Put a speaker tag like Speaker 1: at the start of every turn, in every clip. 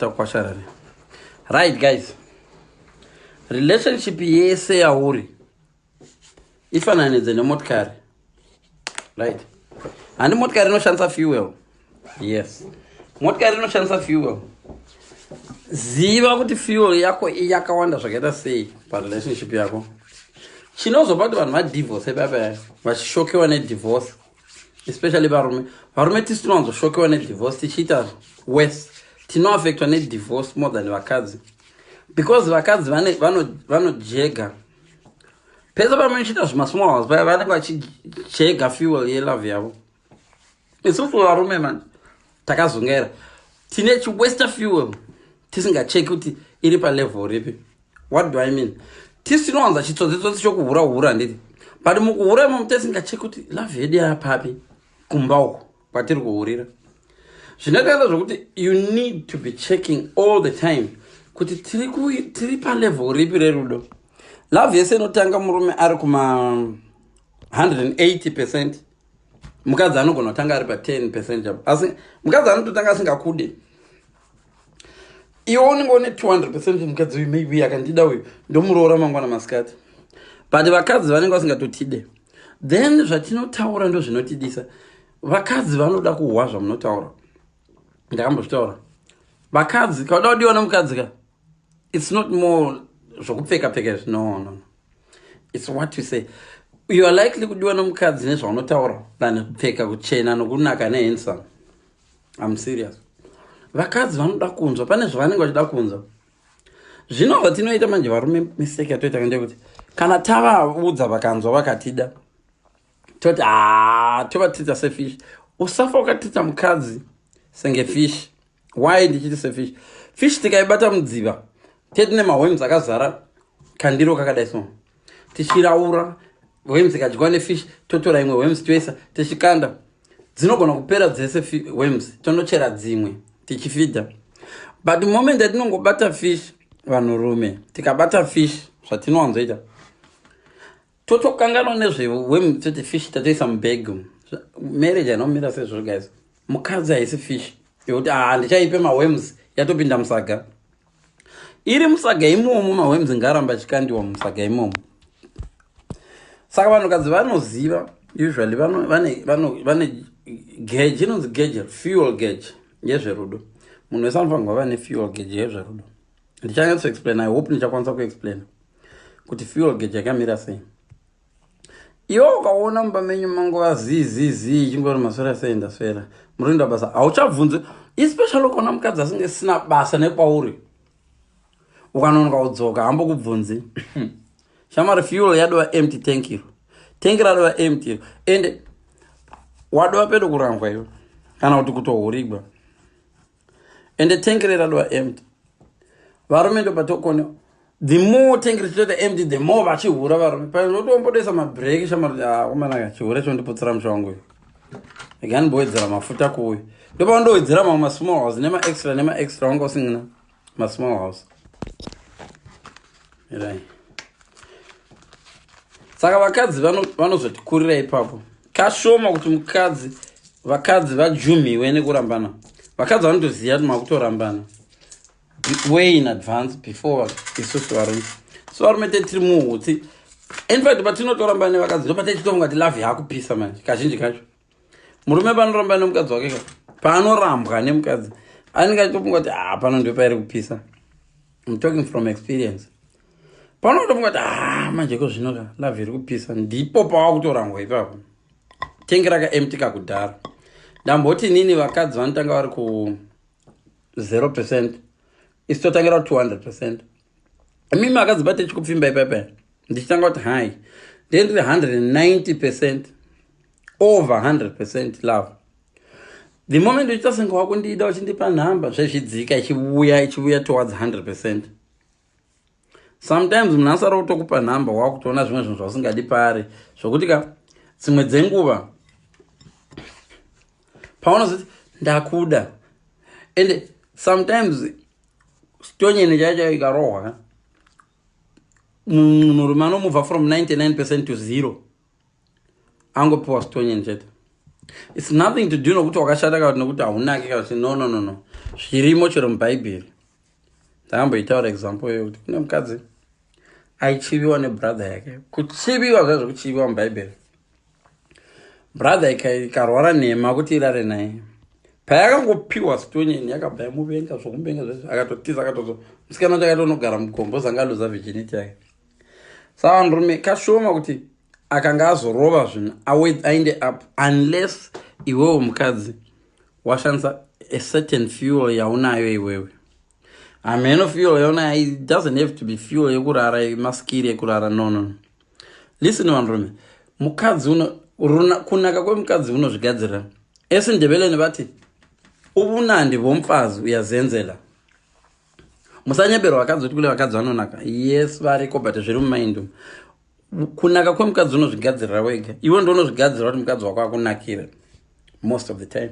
Speaker 1: Takwasharare. Right guys, relationship yese yauri ifananidze nemotikari, right? Handi motikari inoshandisa fuel? Yes, motikari inoshandisa fuel. Ziva kuti fuel yako yakawanda zvakaita sei parelationship yako. Chinozopa kuti vanhu vadivorce papa vachishokewa nedivorce, especially varume. Varume tisu tinowanzoshokewa nedivorce, tichiita worse. Tinoaffectwa nedivorce more than vakadzi, because vakadzi vanojega pese pamunochiita zvimasmall house paya, vanenge vachijega fuel yelove yavo. Isusu varume manje takazungaira, tine chiwaster fuel tisingacheki kuti iri palevel ripi. What do I mean? Tisu tinowanza chitsotsi chokuhura hura, handiti? But mukuhura imomo tisingacheki kuti love yedu yapapi kumba uko kwatiri kuhurira. Zvinoita zvokuti you need to be checking all the time kuti tiri palevel ripi rerudo. Love yese inotanga murume ari kuma 180%, mukadzi anogona kutanga ari pa10% chapo, asi mukadzi anototanga asingakude. Iwe unenge une 200%, mukadzi uyu maybe akandida uyu, ndomuroora mangwana masikati. But vakadzi vanenge vasingatotide. Then zvatinotaura ndo zvinotidisa. Vakadzi vanoda kuhwa zvamunotaura. Ndakambozvitaura, vakadzi kauda kudiwa nemukadzi ka, it's not more zvokupfeka pfeka izvi. No, no, no, it's what you say. You are likely kudiwa nemukadzi nezvaunotaura than kupfeka kuchena nokunaka nehandsome. I'm serious. Vakadzi vanoda kunzwa, pane zvavanenge vachida kunzwa. Zvino zvatinoita manje varume, mistake yatoita ndeyekuti kana tavaudza vakanzwa vakatida, toti ha, tovatreata sefish. Usafa ukatreata mukadzi senge fish. Why ndichiti sefish? Fish tikaibata mudziva, tetine maworms akazara kandiro kakadai so, tichiraura worms, ikadyiwa nefish, totora imwe worms toisa, tichikanda, dzinogona kupera dzese worms, tonochera dzimwe tichifidha. But moment yatinongobata fish, vanhurume tikabata fish, zvatinowanzoita, totokanganwa nezveworm, toti fish tatoisa mubag. Marriage ainomira sezvo guys. Mukadzi haisi fish yekuti ah, ndichaipe maworms, yatopinda musaga. Iri musaga imomo, maworms ngaaramba achikandiwa musaga imomo. Saka vanhukadzi vanoziva, usually vane gauge inonzi gauge, fuel gauge yezverudo. Munhu wese anofanirwa kuva nefuel gauge yezverudo. Ndichanyatsoexplain, I hope ndichakwanisa kuexplain kuti fuel gauge yakamira sei. Iwe ukaona mumba menyu mangova zii chingori maswera sei, ndaswera, munoenda basa, hauchabvunzi. Especially ukaona mukadzi asinge sina basa nekwauri, ukanonoka kudzoka hambokubvunzi. Shamari, fuel yadova empty tank iro, tank radova empty iro, and wadova pedo kurangwa iwe kana kuti kutohurigwa, ende tank reradova empty. Varume ndo patokone, the more tank richitoita empty, the more vachihura varume. Panotombodoisa mabreki, shamari, akomanaka, chihure chondiputsira musha wangu uyu, igandimbowedzera mafuta kuuyu. Ndopaundowedzera mamwe masmall house nemaextra nemaextra, wanga usingina masmall house, right? Saka vakadzi vanozotikurira ipapo. Kashoma kuti mukadzi, vakadzi vajumiwe nekurambana. Vakadzi vanotoziva kuti makutorambana way in advance before isusu varume. So varume tetiri muhutsi. In fact, patinotoramba nevakadzi ndo patechitofunga kuti love yaakupisa manje. Kazhinji kacho murume panoramba nemukadzi wake ka, paanorambwa nemukadzi anenge achitofunga kuti ha, pano ndo pairi kupisa. I'm talking from experience. Paunotofunga kuti ha, manje ko zvino ka love iri kupisa, ndipo pawakutorangwa ipapo. Tank rakaempty kakudhara. Ndamboti nini, vakadzi vanotanga vari ku 0%, isi totangira ku 200%. Imimi vakadzi bate chikupfimba ipapa, ndichitanga kuti hai, ndendiri 190%, over 100% love. The moment uchiita senge wakundida, uchindipa nhamba, zvezvidzika, ichiuya ichiuya towards 100%. Sometimes munhu asara kutokupa nhamba, wakutoona zvimwe zvinhu zvausingadi paari, zvokuti ka dzimwe dzenguva paunozoti ndakuda. And sometimes stonyeni chaicho ikarohwa, munhurume anomubva from 99% to 0, angopiwa stonyeni chete. It's nothing to do nokuti wakashata kana kuti nokuti haunaki kana kuti, no, no, no, no. Zvirimo chero muBhaibheri. Ndakamboitaura example yokuti kune mukadzi aichiviwa nebrother yake. Kuchiviwa zvaizvo, kuchiviwa muBhaibheri. Brother ikarwara nhema kuti irare naye. Payakangopiwa stonyeni, yakabva yamuvenga zvokumuvenga zvese, akatotiza, akatozo musikana wacho akatonogara mugombo, zanga aluza virginity yake. Saka vanhurume kashoma kuti akanga azorova zvinhu aende up, unless iwewo mukadzi washandisa a certain fuel yaunayo iwewe. Hameno fuel yaunayo. It doesn't have to be fuel yekurara, maskiri ekurara. No. Listen, vanhurume, mukadzi uno kunaka kwemukadzi unozvigadzirira. EsiNdebeleni vati, "Ubunandi bomfazi uyazenzela." Musanyeberwa vakadzi kuti kule vakadzi vanonaka. Yes, variko, but zviri mumind. Kunaka kwemukadzi unozvigadzirira wega. Iwe ndo unozvigadzirira kuti mukadzi wako akunakire most of the time.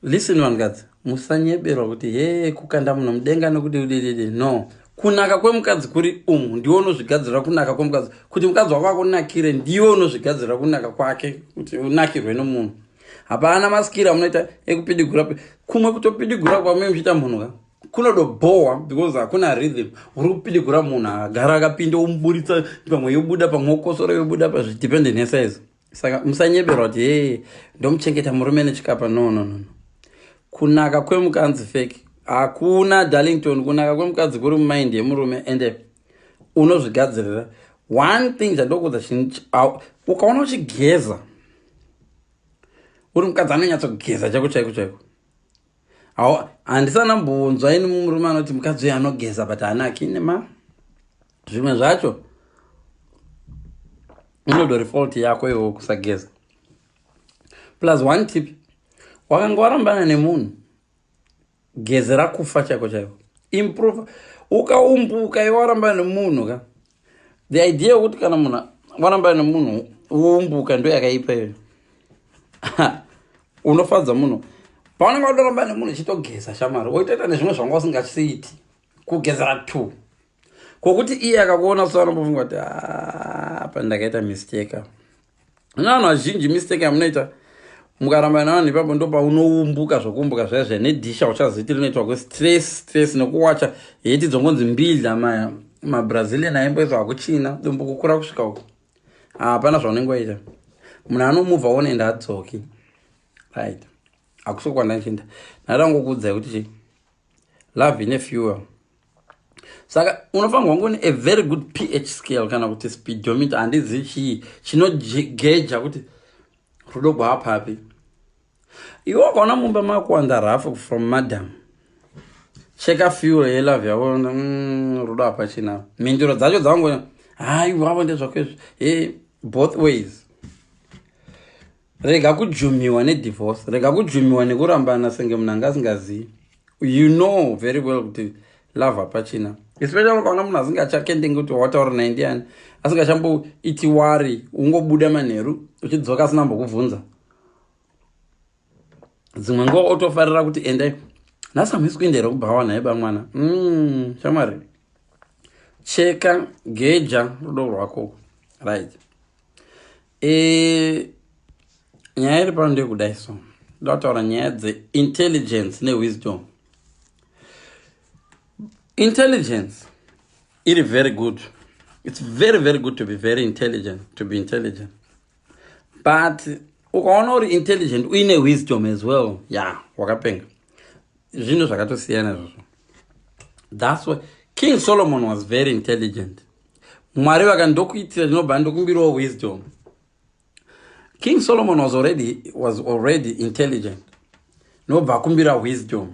Speaker 1: Listen, vanhukadzi, musanyeberwa kuti he kukanda munhu mudenga nekuti udididi. No, kunaka kwemukadzi kuri umu. Ndiwe unozvigadzirira kunaka kwemukadzi. Kuti mukadzi wako akunakire, ndiwe unozvigadzirira kunaka kwake, kuti unakirwe nomunhu. Hapana maskiri amunoita ekupidigura. Kumwe kutopidigura kwamwe muchiita munhu ka kunodobhowa, because hakuna rhythm. Uri kupidigura munhu agara akapinda, womuburitsa, pamwe yobuda, pamwe wokosora, yobuda, pazvidepende nesize. Saka musanyeberwa kuti he ndomuchengeta murume nechikapa. No. Kunaka kwemukadzi fake hakuna, Darlington. Kunaka kwemukadzi kuri mumind yemurume, ende unozvigadzirira. One thing chandokudza, ukaona uchigeza, uri mukadzi anonyatsogeza chaiko chaiko chaiko, handisana mbonzwa ini murume anoti mukadzi uyu anogeza but haanaki nema. Zvimwe zvacho inodori fault yako iwo kusageza. Plus one tip, wakanga warambana nemunhu, gezera kufa chaiko chaiko, improve. Ukaumbuka iwe warambana nemunhu ka, the idea yekuti kana munhu warambana nemunhu woumbuka ndo yakaipa iyoyo. Unofadza munhu paunenge watoramba nemunhu, uchitogeza shamari, woitoita nezvimwe zvanga usingasiiti, kugezera two kwokuti iye akakuona so anombofunga kuti, ah, pa ndakaita mistake. Ina vanhu vazhinji, mistake yamunoita mukaramba navanhu ipapo, ndo paunoumbuka zvokuumbuka zvaya zva nedhisha uchaziti rinoitwa kwestress, stress nekuwacha heti dzongonzi mbidla. MaBrazilian aimboiswa hakuchina dumbu kukura kusvika uko, hapana zvaunenge waita. Munhu anomuvha one ende adzoki, right? Hakusi kwandachinda ndadangokuudzai kuti chi love ine fuel. Saka unofanirwa kunge une a very good pH scale kana kuti speedometer, handizivi chii chinogeja kuti rudo gwapapi. Iwe wakaona mumba makuwanda rafu from madam, cheka fuel yelove yavo. Rudo hapachina. Mhinduro dzacho dzangu, hai, wavo ndezvako izvi. E both ways. Rega kujumiwa nedivorce, rega kujumiwa nekurambana senge munhu anga asingazivi. You know very well kuti love hapachina, especially ukaona munhu asingachakendenge kuti wataura naye ndiani, asingachamboiti wari, ungobuda manheru uchidzoka asina mbokubvunza. Dzimwe nguva otofarira kuti endai, nhasi hamuisi kuenda here kubhawa naye bamwana? Shamwari, cheka, geja rudo rwako, right? E, nyaya iri pano ndeyekudai. So ndoda kutaura nyaya dzeintelligence newisdom. Intelligence iri very good. It's very very good to be very intelligent, to be intelligent, but ukaona uri intelligent uine wisdom as well, ya yeah, wakapenga. Zvinhu zvakatosiyana izvozvo. That's why King Solomon was very intelligent. Mwari vakandokuitira, ndinobva ndokumbirawo wisdom. King Solomon was already intelligent, nobva akumbira wisdom.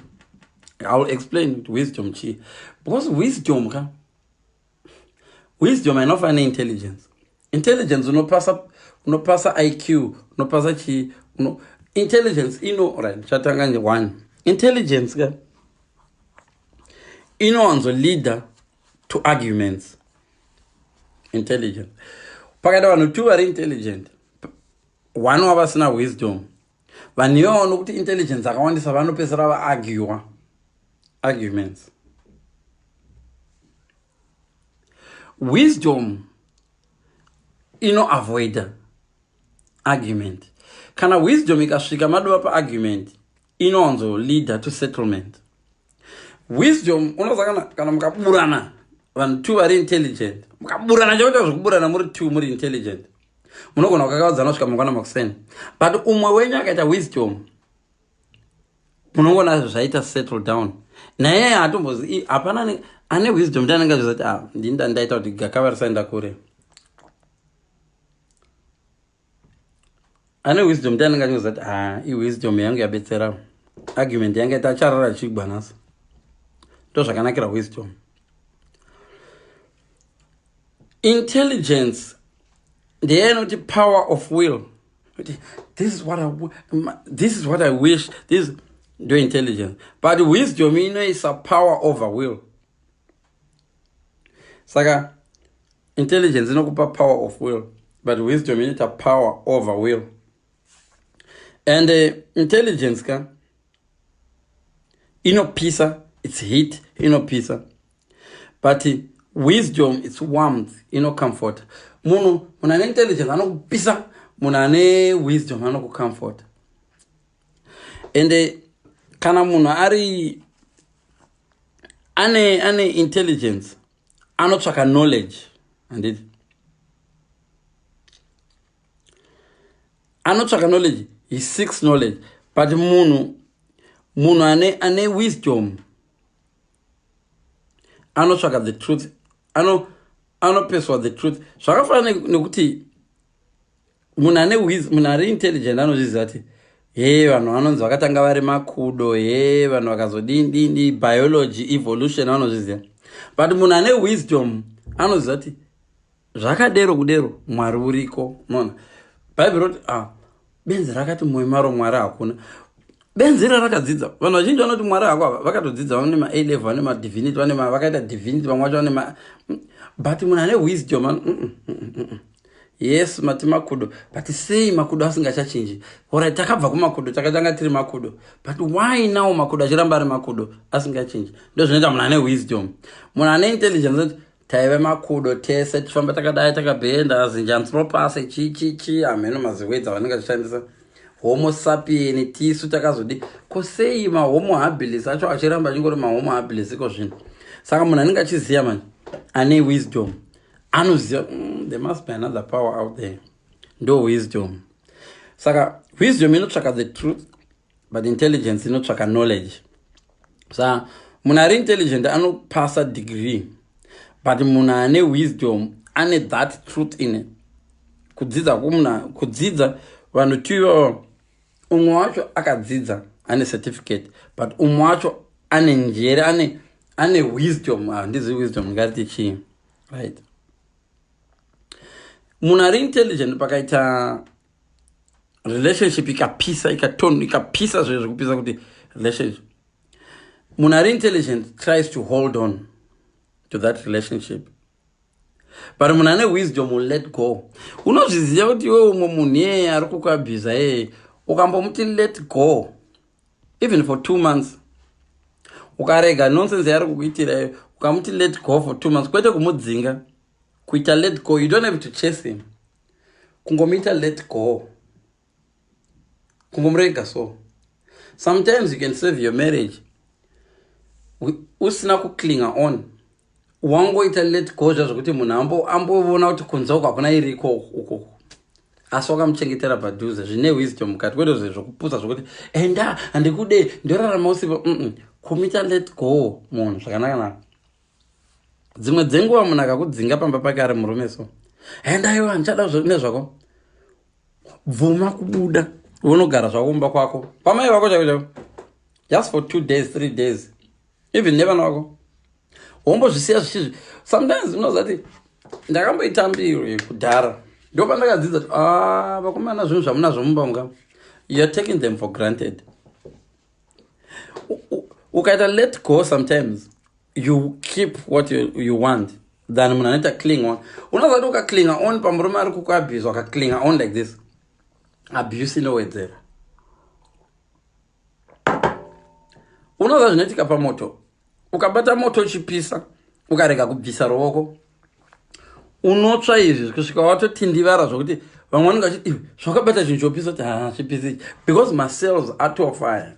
Speaker 1: I will explain kuti wisdom chii, because wisdom ka, wisdom hainofanira neintelligence. Intelligence unopasa IQ, unopasa chii, intelligence ino, right, chatanga nje one. Intelligence ka inowanzoleada to arguments. Intelligence, pakaita vanhu two vari intelligent, one wavasina wisdom, vanhu ivavo nokuti intelligence akawandisa vanopedzisira vaarguwa, arguments. Wisdom inoavoida argument. Kana wisdom ikasvika madova paargument. inowanzo leader to settlement. Wisdom unoza kana mukaburana vanhu two vari intelligent, mukaburana chakuita zvekuburana muri two muri intelligent, munogona kukakavadzana kusvika mangwana makuseni, but umwe wenyu akaita wisdom munongona zvaita settle down. Naye hatombozi hapana ane wisdom ndi anenge achiziva kuti ah, ndini ndandaita kuti gakava risaenda kure. Ane wisdom ndi anenge achiziva kuti ah, iwisdom yangu yabetsera, argument yangu yaita acharara chigwa nhasi. Ndozvakanakira wisdom. Intelligence ndeye inoti power of will. This is what I wish. This ndo intelligence, but wisdom inoisa power over will. Saka intelligence inokupa power of will, but wisdom inoita power over will. And intelligence ka inopisa, its heat, inopisa, but wisdom, its warmth, inocomfort munhu. Munhu ane intelligence anokupisa, munhu ane wisdom anokucomfort. And kana munhu ari ane intelligence anotsvaka knowledge, handiti? Anotsvaka knowledge, he seeks knowledge, but munhu ane wisdom anotsvaka the truth, anopeswa the truth. Zvakafanana nekuti munhu ari intelligent anozviziva kuti he, vanhu vanonzi vakatanga vari makudo, he, vanhu vakazodini, biology, evolution, vanozviziva. But munhu ane wisdom anoziva kuti zvakadero kudero Mwari uriko. Unoona Bhaibheri roti, ah, benzi rakati mwoyo maro Mwari hakuna. Benzi iro rakadzidza. Vanhu vazhinji vanoti Mwari hako ava vakatodzidza, vane ma-A level, vane madivinity, vane vakaita divinity, vamwe vacho vane ma, but munhu ane wisdom yes, mati makudo, but sei makudo asingachachinji? Alright, takabva kumakudo, takatanga tiri makudo, but why now makudo achiramba ari makudo asingachinji? Ndo zvinoita munhu ane wisdom. Munhu ane intelligence ati taive makudo tese, tifamba takadai, takabhenda, zinjanthropus, chi chi chi, hameno maziwedzi avanenge achishandisa, homo sapien, tisu takazodi ko sei mahomo habilis acho achiramba achingori mahomo habilis iko zvino? Saka munhu anenge achiziva manje, ane wisdom, anoziva there must be another power out there. Ndo wisdom. Saka wisdom inotsvaka the truth, but intelligence inotsvaka knowledge. Sa munhu ari intelligent anopasa degree, but munhu ane wisdom ane that truth in it. Kudzidza kumuna kudzidza vanhu tuivo, umwe wacho akadzidza ane certificate, but umwe wacho ane njere, ane wisdom. Handizivi wisdom ndingati chii, right? Munhu ari intelligent, pakaita relationship ikapisa, ikaton ikapisa zve zvekupisa kuti relationship, munhu ari intelligent tries to hold on to that relationship, but munhu ane wisdom will let go. Unozviziva kuti iwe umwe munhu iyeye ari kukuabhusa iyeye, ukambomuti let go even for 2 months, ukarega nonsense yaari kukuitira iyo, ukamuti let go for 2 months, kwete kumudzinga, kuita let go, you don't have to chase him, kungomuita let go, kungomurega. So sometimes you can save your marriage usina kuclinga on, wangoita let go zvazvokuti munhu amboona kuti kunze uko hakuna iriko uko, asi wakamuchengetera padhuze zvine wisdom mukati, kwete zve zvokupusa zvokuti enda, handikude, ndorarama usipo. Kumita let go munhu zvakanaka naka. Dzimwe dzenguva munhu akakudzinga pamba pake ari murume, so enda iwe, handichada nezvako, bvuma kubuda, unogara zvako kumba kwako kwamai vako chaiko chaiko, just for 2 days, 3 days, even nevana vako, wombozvisiya zvichizvi. Sometimes unozati ndakamboita mbiro kudhara, ndo pandakadzidza kuti ah, vakomana, zvinhu zvamunazvo mumba muka, you are taking them for granted. Ukaita let go, sometimes you keep what you want than munhu anoita cling on. Unozati ukaclinga on pamurume ari kukuabuse, ukaclinga on like this, abuse inowedzera. Unoziva zvinoitika pamoto? Ukabata moto uchipisa, ukarega kubvisa ruoko, unotsva izvi kusvika watotindivara, zvokuti vamwe vanenge vachiti, iwe zvakabata chinhu chopisa, kuti ha, chipisi, because macells atofire.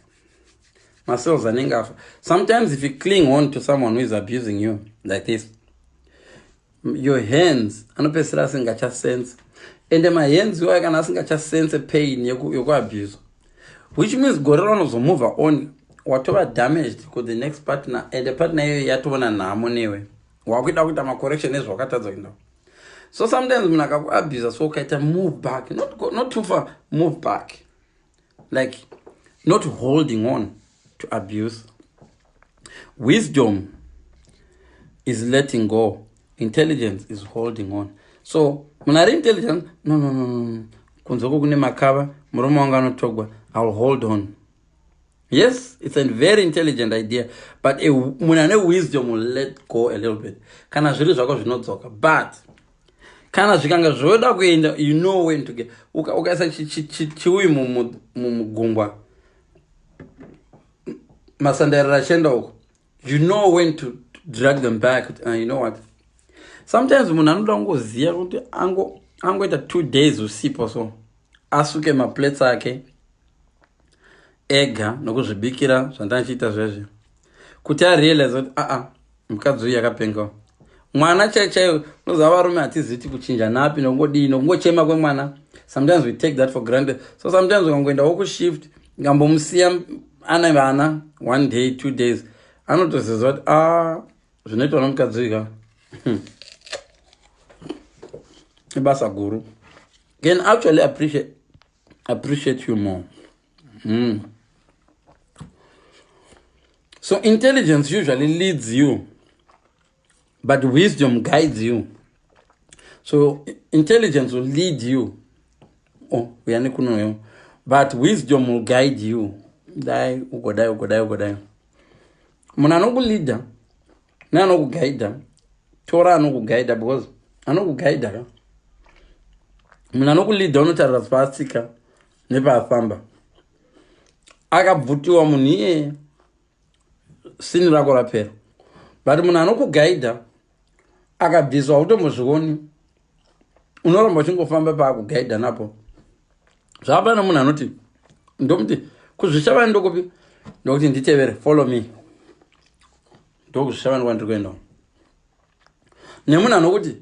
Speaker 1: Macells anenge afa. Sometimes if you cling on to someone who is abusing you like this, your hands anopedzisira asingachasense, ende mahands iwayo kana asingachasense pain yekuabuse, which means gore raunozomove on watova damaged ku the next partner, and partner iyoyo yatoona nhamo newe, wakuida kuita macorrection ezvawakatadza kuenda. So sometimes munhu akakuabusa, so ukaita move back, not too far, move back, like not holding on to abuse. Wisdom is letting go, intelligence is holding on. So munhu ari intelligent, No, kunze uko kune makava, murume wangu anotogwa, I will hold on." Yes, it's a very intelligent idea, but munhu ane wisdom will let go a little bit. Kana zviri zvako zvinodzoka, but kana zvikanga zvoda kuenda, you know when to get. Ukaisa chiuyu mumugungwa, masandarira achienda uko, you know when to drag them back. You know what, sometimes munhu anoda kungoziva kuti angoita 2 days usipo, so asuke maplates ake ega nokuzvibikira zvandachiita zvezvi, kuti arealize kuti aa, mukadzi uyu yakapengawo. Mwana chai chaiyo, unoziva varume hatiziti kuchinja napi nokungodii nokungochema kwemwana. Sometimes we take that for granted. So sometimes ukangoendawo kushift, ngambomusiya ane vana one day, 2 days, anotoziva kuti a, zvinoitwa nomukadzi uyu ka ibasa guru. Can actually appreciate you more. So intelligence usually leads you, but wisdom guides you. So intelligence will lead you, oh, uyani kunoyo, but wisdom will guide you. Dai ugodai, ugodai, ugodai. Munhu anokuleada neanokuguida, tora anokuguida, because anokuguida ka, munhu anokuleada unotarira paatsika nepaafamba. Akabvutiwa munhu iyeye, sini rako rapera. But munhu anokuguida akabviswa, hautombozvioni, unoramba uchingofamba paakuguida napo. Zvapana munhu anoti, ndomuti kuZvishavane ndokupi? Ndokuti nditevere, follow me, ndokuZvishavane kwandiri kuendawo. Nemunhu anokuti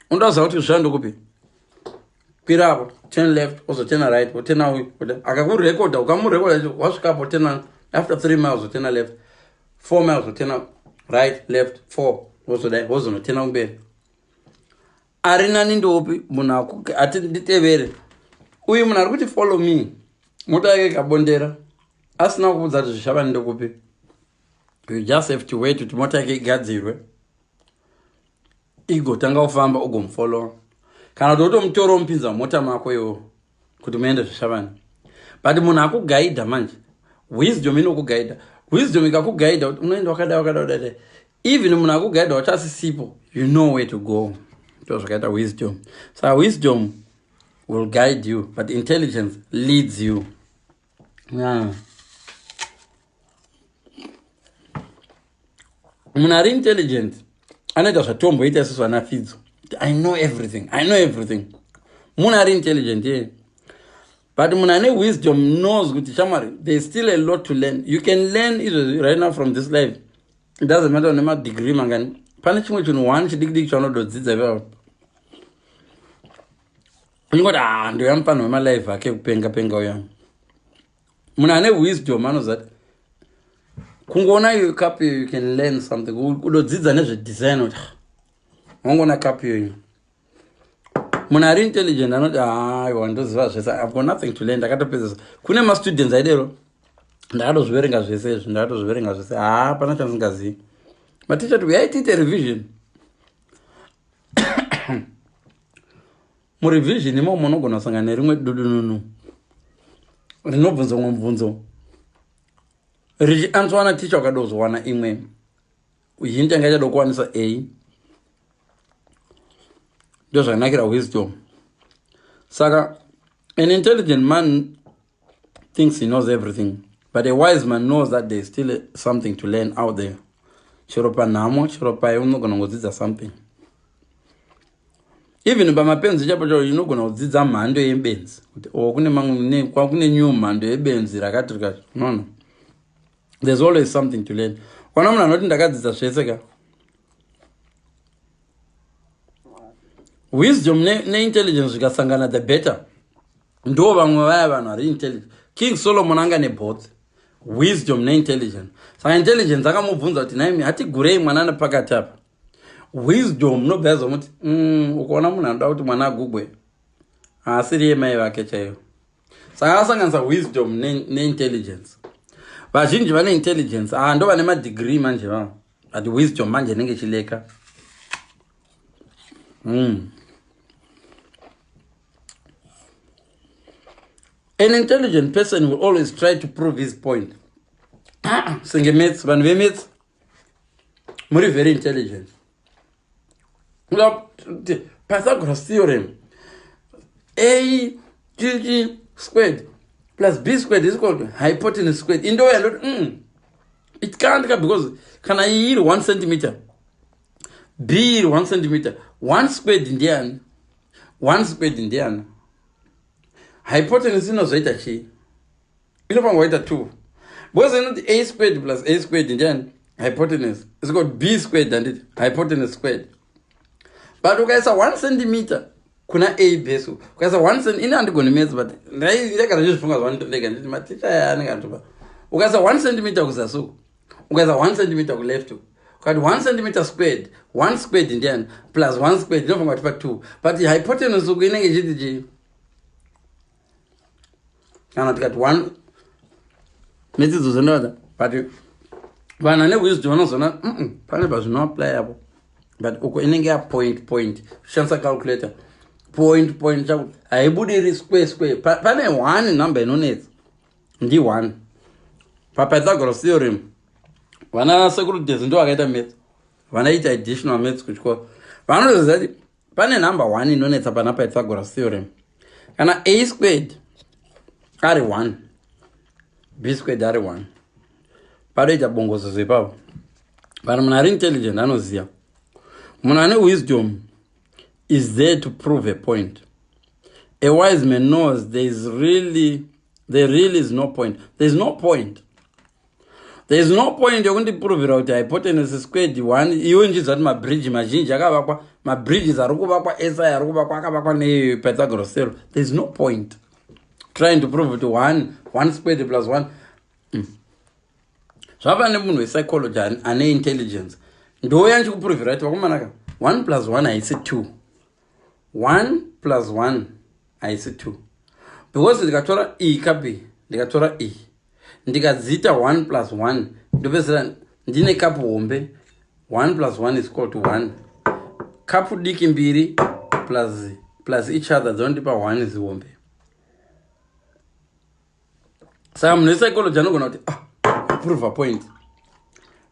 Speaker 1: undaziva kuti kuzvishavane ndokupi, kwirapo, turn left, wozoturna right, woturna uyu, akakurekodha, ukamurekodha, wasvikapo, turn after 3 miles, woturna left, 4 miles, woturna right, left, four, wozodai, wozonoturna kumberi. Ari nani ndopi? Munhu ati nditevere uyu, munhu ari kuti follow me, mota yake ikabondera asina kuudza kuti Zvishavane ndokupi, you just have to wait kuti mota yake igadzirwe, igotanga kufamba, ugomufollowa, kana kuti wotomutora umupinza mumota mako iwo kuti muende Zvishavane. But munhu akuguida manje, wisdom inokuguida. Wisdom ikakuguida kuti unoenda wakadai, wakadai, wakadai, even munhu akuguida wacho asisipo, you know where to go. Ndo zvakaita wisdom. Saka wisdom will guide you, but intelligence leads you, yeah. Munhu ari intelligent anoita zvatomboita isusu vana Fidzo, "I know everything, I know everything." Munhu ari intelligent ye, but munhu ane wisdom knows kuti shamwari, there is still a lot to learn. You can learn izvezvi right now from this life. It doesn't matter une madegree mangani, pane chimwe chinhu one chidiki diki chaunododzidza ipapo, unongoti, "Ah, ndoya mupanhu wemalife ake kupenga penga uya." Munhu ane wisdom anoziva kuti kungoona iyo cup iyo, you can learn something, udodzidza nezvedesign, kuti ah, wangoona cup iyoyo. Munhu ari intelligent anoti, "Aiwa, ndoziva zvese, I've got nothing to learn, ndakatopedzesa." Kune mastudents aidero, "Ndakatozviverenga zvese izvi, ndakatozviverenga zvese, haa, pana chandisingazivi." Maticha ti, "Uyai tiite revision." Murevision imomo unogona kusangana nerimwe dudununu rinobvunza umwe mubvunzo, richianswa naticha, ukadozowana imwe hint yanga ichada kuwanisa a. Ndo zvakanakira wisdom. Saka an intelligent man thinks he knows everything, but a wise man knows that there is still something to learn out there. Chero panhamo, chero pai, unogona kungodzidza something. Even pamapenzi chapo chao unogona kudzidza mhando yebenzi, kuti o, kune mamwe, kune new mhando yebenzi rakati rikati, unoona. There's always something to learn. Kwana munhu anoti ndakadzidza zvese ka. Wisdom neintelligence zvikasangana the better. Ndo vamwe vaya vanhu vari intelligent. King Solomon anga neboth wisdom neintelligence. Saka intelligence akamubvunza kuti naimi hatigurei mwana nepakati apa. Wisdom nobva yazomuti ukaona munhu anoda kuti mwana agugwe haasiri yemai vake chaiyo. Saka akasanganisa wisdom neintelligence. Vazhinji vane intelligence, ndo vane madegree manje vavo, but wisdom manje inenge ichileka. An intelligent person will always try to prove his point. Senge maths, vanhu vemaths muri very intelligent. Pythagoras theorem, a g g squared plus b squared is equal to hypotenuse squared. Indo yandoti it can't ka, because kana iyi iri 1 centimeter, b iri 1 centimeter, 1 squared ndiani? 1 squared ndiani? Hypotenuse inozoita chii? Inofanirwa kuita 2, because inoti a squared plus a squared ndiani? Hypotenuse is called b squared, handiti? Hypotenuse squared. But ukaisa 1 centimeter kuna a base, ukaisa 1 cent, ini handigoni maths, but ndagara ndichizvifunga zvanditondega, nditi maticha aya anenge atopa. Ukaisa 1 centimeter kuzasi uku, ukaisa 1 centimeter kuleft uku, ukati 1 centimeter squared, 1 squared ndiani? Plus 1 squared inofanira kutipa 2, but hypotenuse uku inenge ichiti chii? Kana tikati 1 medzidzo zvinoda, but vanhu vane wisdom vanozoona pane pazvinoapply apo, but uko inenge ya point point, kushandisa calculator, point point, chakuti haibudiri square square. Pane one number inonetsa, ndi 1 paPythagoras theorem. Vana sekuru Desi ndo vakaita maths, vanoita additional maths kuchikoro, vanotoziva kuti pane number 1 inonetsa pana Pythagoras theorem. Kana a squared ari 1, b squared ari 1, padoita bongozozo ipapo. But munhu ari intelligent anoziva. Munhu ane wisdom is there to prove a point. A wise man knows there really is no point. There is no point, there is no point yekundiprovera kuti hypotenuse squared 1, iwe nchiziva kuti mabridge mazhinji akavakwa, mabridges ari kuvakwa esi ari kuvakwa akavakwa nePythagoras theorem. There is no point trying to prove kuti 1 squared plus 1. Zvava nemunhu wepsychology ane intelligence, ndoya ndichikuprovera kuti vakomanaka, 1 plus 1 haisi 2, 1 plus 1 haisi 2, because ndikatora e kapi, ndikatora e, ndikadziita 1 plus 1, ndopedzisira ndine kapu hombe. 1 plus 1 is equal to 1. Kapu diki mbiri plus each other dzinondipa 1 zihombe. Saka munhu wepsychology anogona kuti ah, prove a point,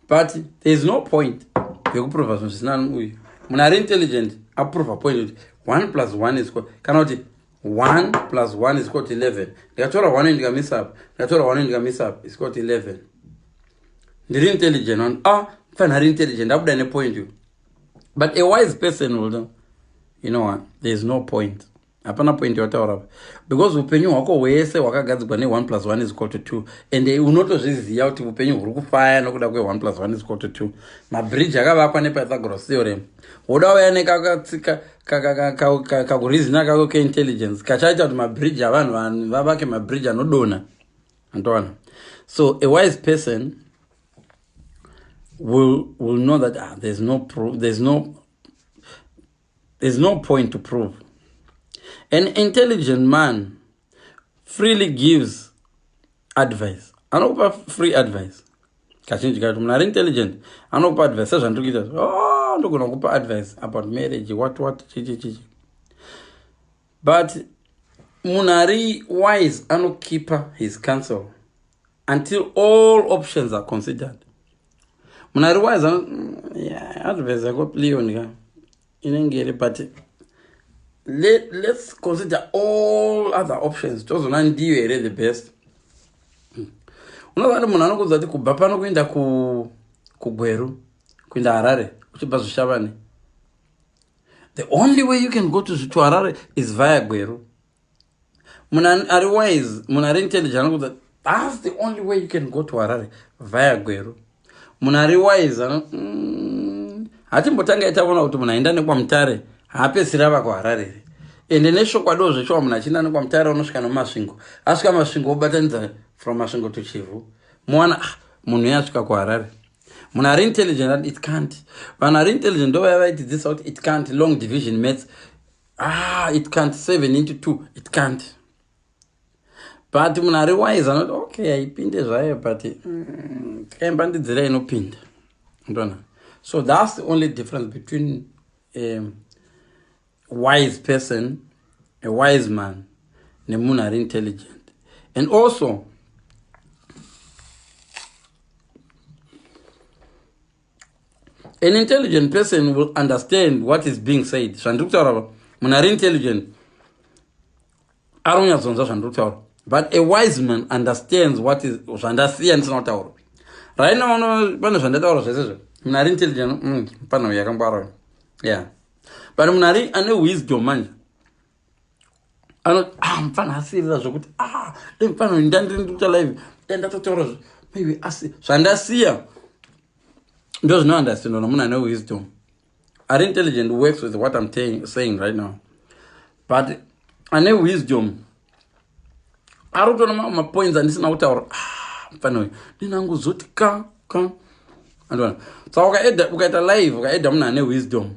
Speaker 1: but there is no point yekuprova zvinhu zvisina. Uyu munhu ari intelligent aprove a point kuti 1 plus 1 is, kana kuti 1 plus 1 is equal to 11. Ndikatora 1 ndikamisa up, ndikatora 1 ndikamisa up, is equal to 11. Ndiri intelligent on, ah, mfanhu ari intelligent abuda nepoint yu. But a wise person will know, you know what, there is no point, hapana point yawataura pa, because upenyu hwako hwese hwakagadzirwa ne1 plus 1 is equal to 2, and unotozviziva kuti upenyu huri kufaya nokuda kwe1 plus 1 is equal to 2. Mabridge akavakwa nePythagoras theorem. Woda uya nekatsika kakureasona kako keintelligence kachaita kuti mabridge avanhu vavake mabridge anodonha, antoona. So a wise person will know that ah, there's no proof, there's no point to prove. An intelligent man freely gives advice. Anokupa free advice kazhinji kacho. Munhu ari intelligent anokupa advice sezvandiri kuita. Oh, ndogona kupa advice about marriage, what what, chichi chichi. But munhu ari wise anokeepa his counsel until all options are considered. Munhu ari wise yeah, advice yako leon ka inenge iri, but let's consider all other options, tozoona ndiyo here the best. Unoziva kuti munhu anokuudza kuti kubva pano kuenda kuGweru, kuenda Harare uchibva Zvishavane, the only way you can go to Harare is via Gweru. Munhu ari wise, munhu ari intelligent anokuudza That's the only way you can go to Harare, via Gweru. Munhu ari wise hatimbotanga itaona kuti munhu aenda nekwaMutare haapedzisiri ava kuHarare here? Ende neshokwadiwo zveshuwa, munhu achienda nekwaMutare unosvika noMasvingo, asvika Masvingo obatanidza from Masvingo to Chivhu, mowana, ah, munhu uye asvika kuHarare. Munhu ari intelligent, it can't. Vanhu ari intelligent ndo vaya vaitidzisa kuti it can't, long division maths, ah, it can't, 7 into 2, it can't. But munhu ari wise anoti, okay, haipinde zvayo, but tikaimbandidzira inopinda. Ndona, so that's the only difference between a wise person, a wise man, nemunhu ari intelligent. And also an intelligent person will understand what is being said, zvandiri kutaura. Munhu ari intelligent ari kunyatsonzwa zvandiri kutaura, but a wise man understands what is zvandasiya ndisina kutaura. Right now pane zvandataura zvese zvo, munhu ari intelligent, panhau yakangwara, yeah, but munhu ari ane wisdom manje ano, ah, mufana asirira zvokuti, ah, dai mufana ndandiri ndikuita live, dai ndatotaura maybe, asi zvandasiya ndo zvinounderstandwa nomunhu ane wisdom. Ari intelligent works with what I'm saying right now, but ane wisdom ari kutoona mamwe mapoints andisina kutaura. Ah, mufana uyu ndinangozoti ka ka andiona. Saka ukaedha, ukaita live, ukaedha munhu ane wisdom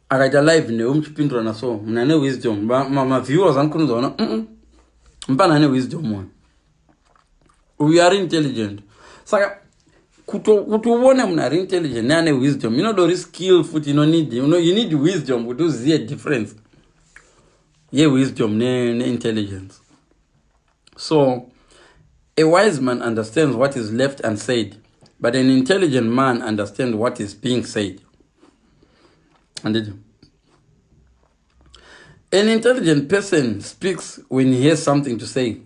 Speaker 1: akaita live newe muchipindurana, so munhu ane wisdom, maviewers anokurumidza kuona, mupana ane wisdom uyu, uyu ari intelligent. Saka kuti uone munhu ari intelligent neane wisdom inodori skill futi. You need wisdom kuti uzive difference yewisdom neintelligence. So a wise man understands what is left unsaid, but an intelligent man understands what is being said. Anditi an intelligent person speaks when he has something to say.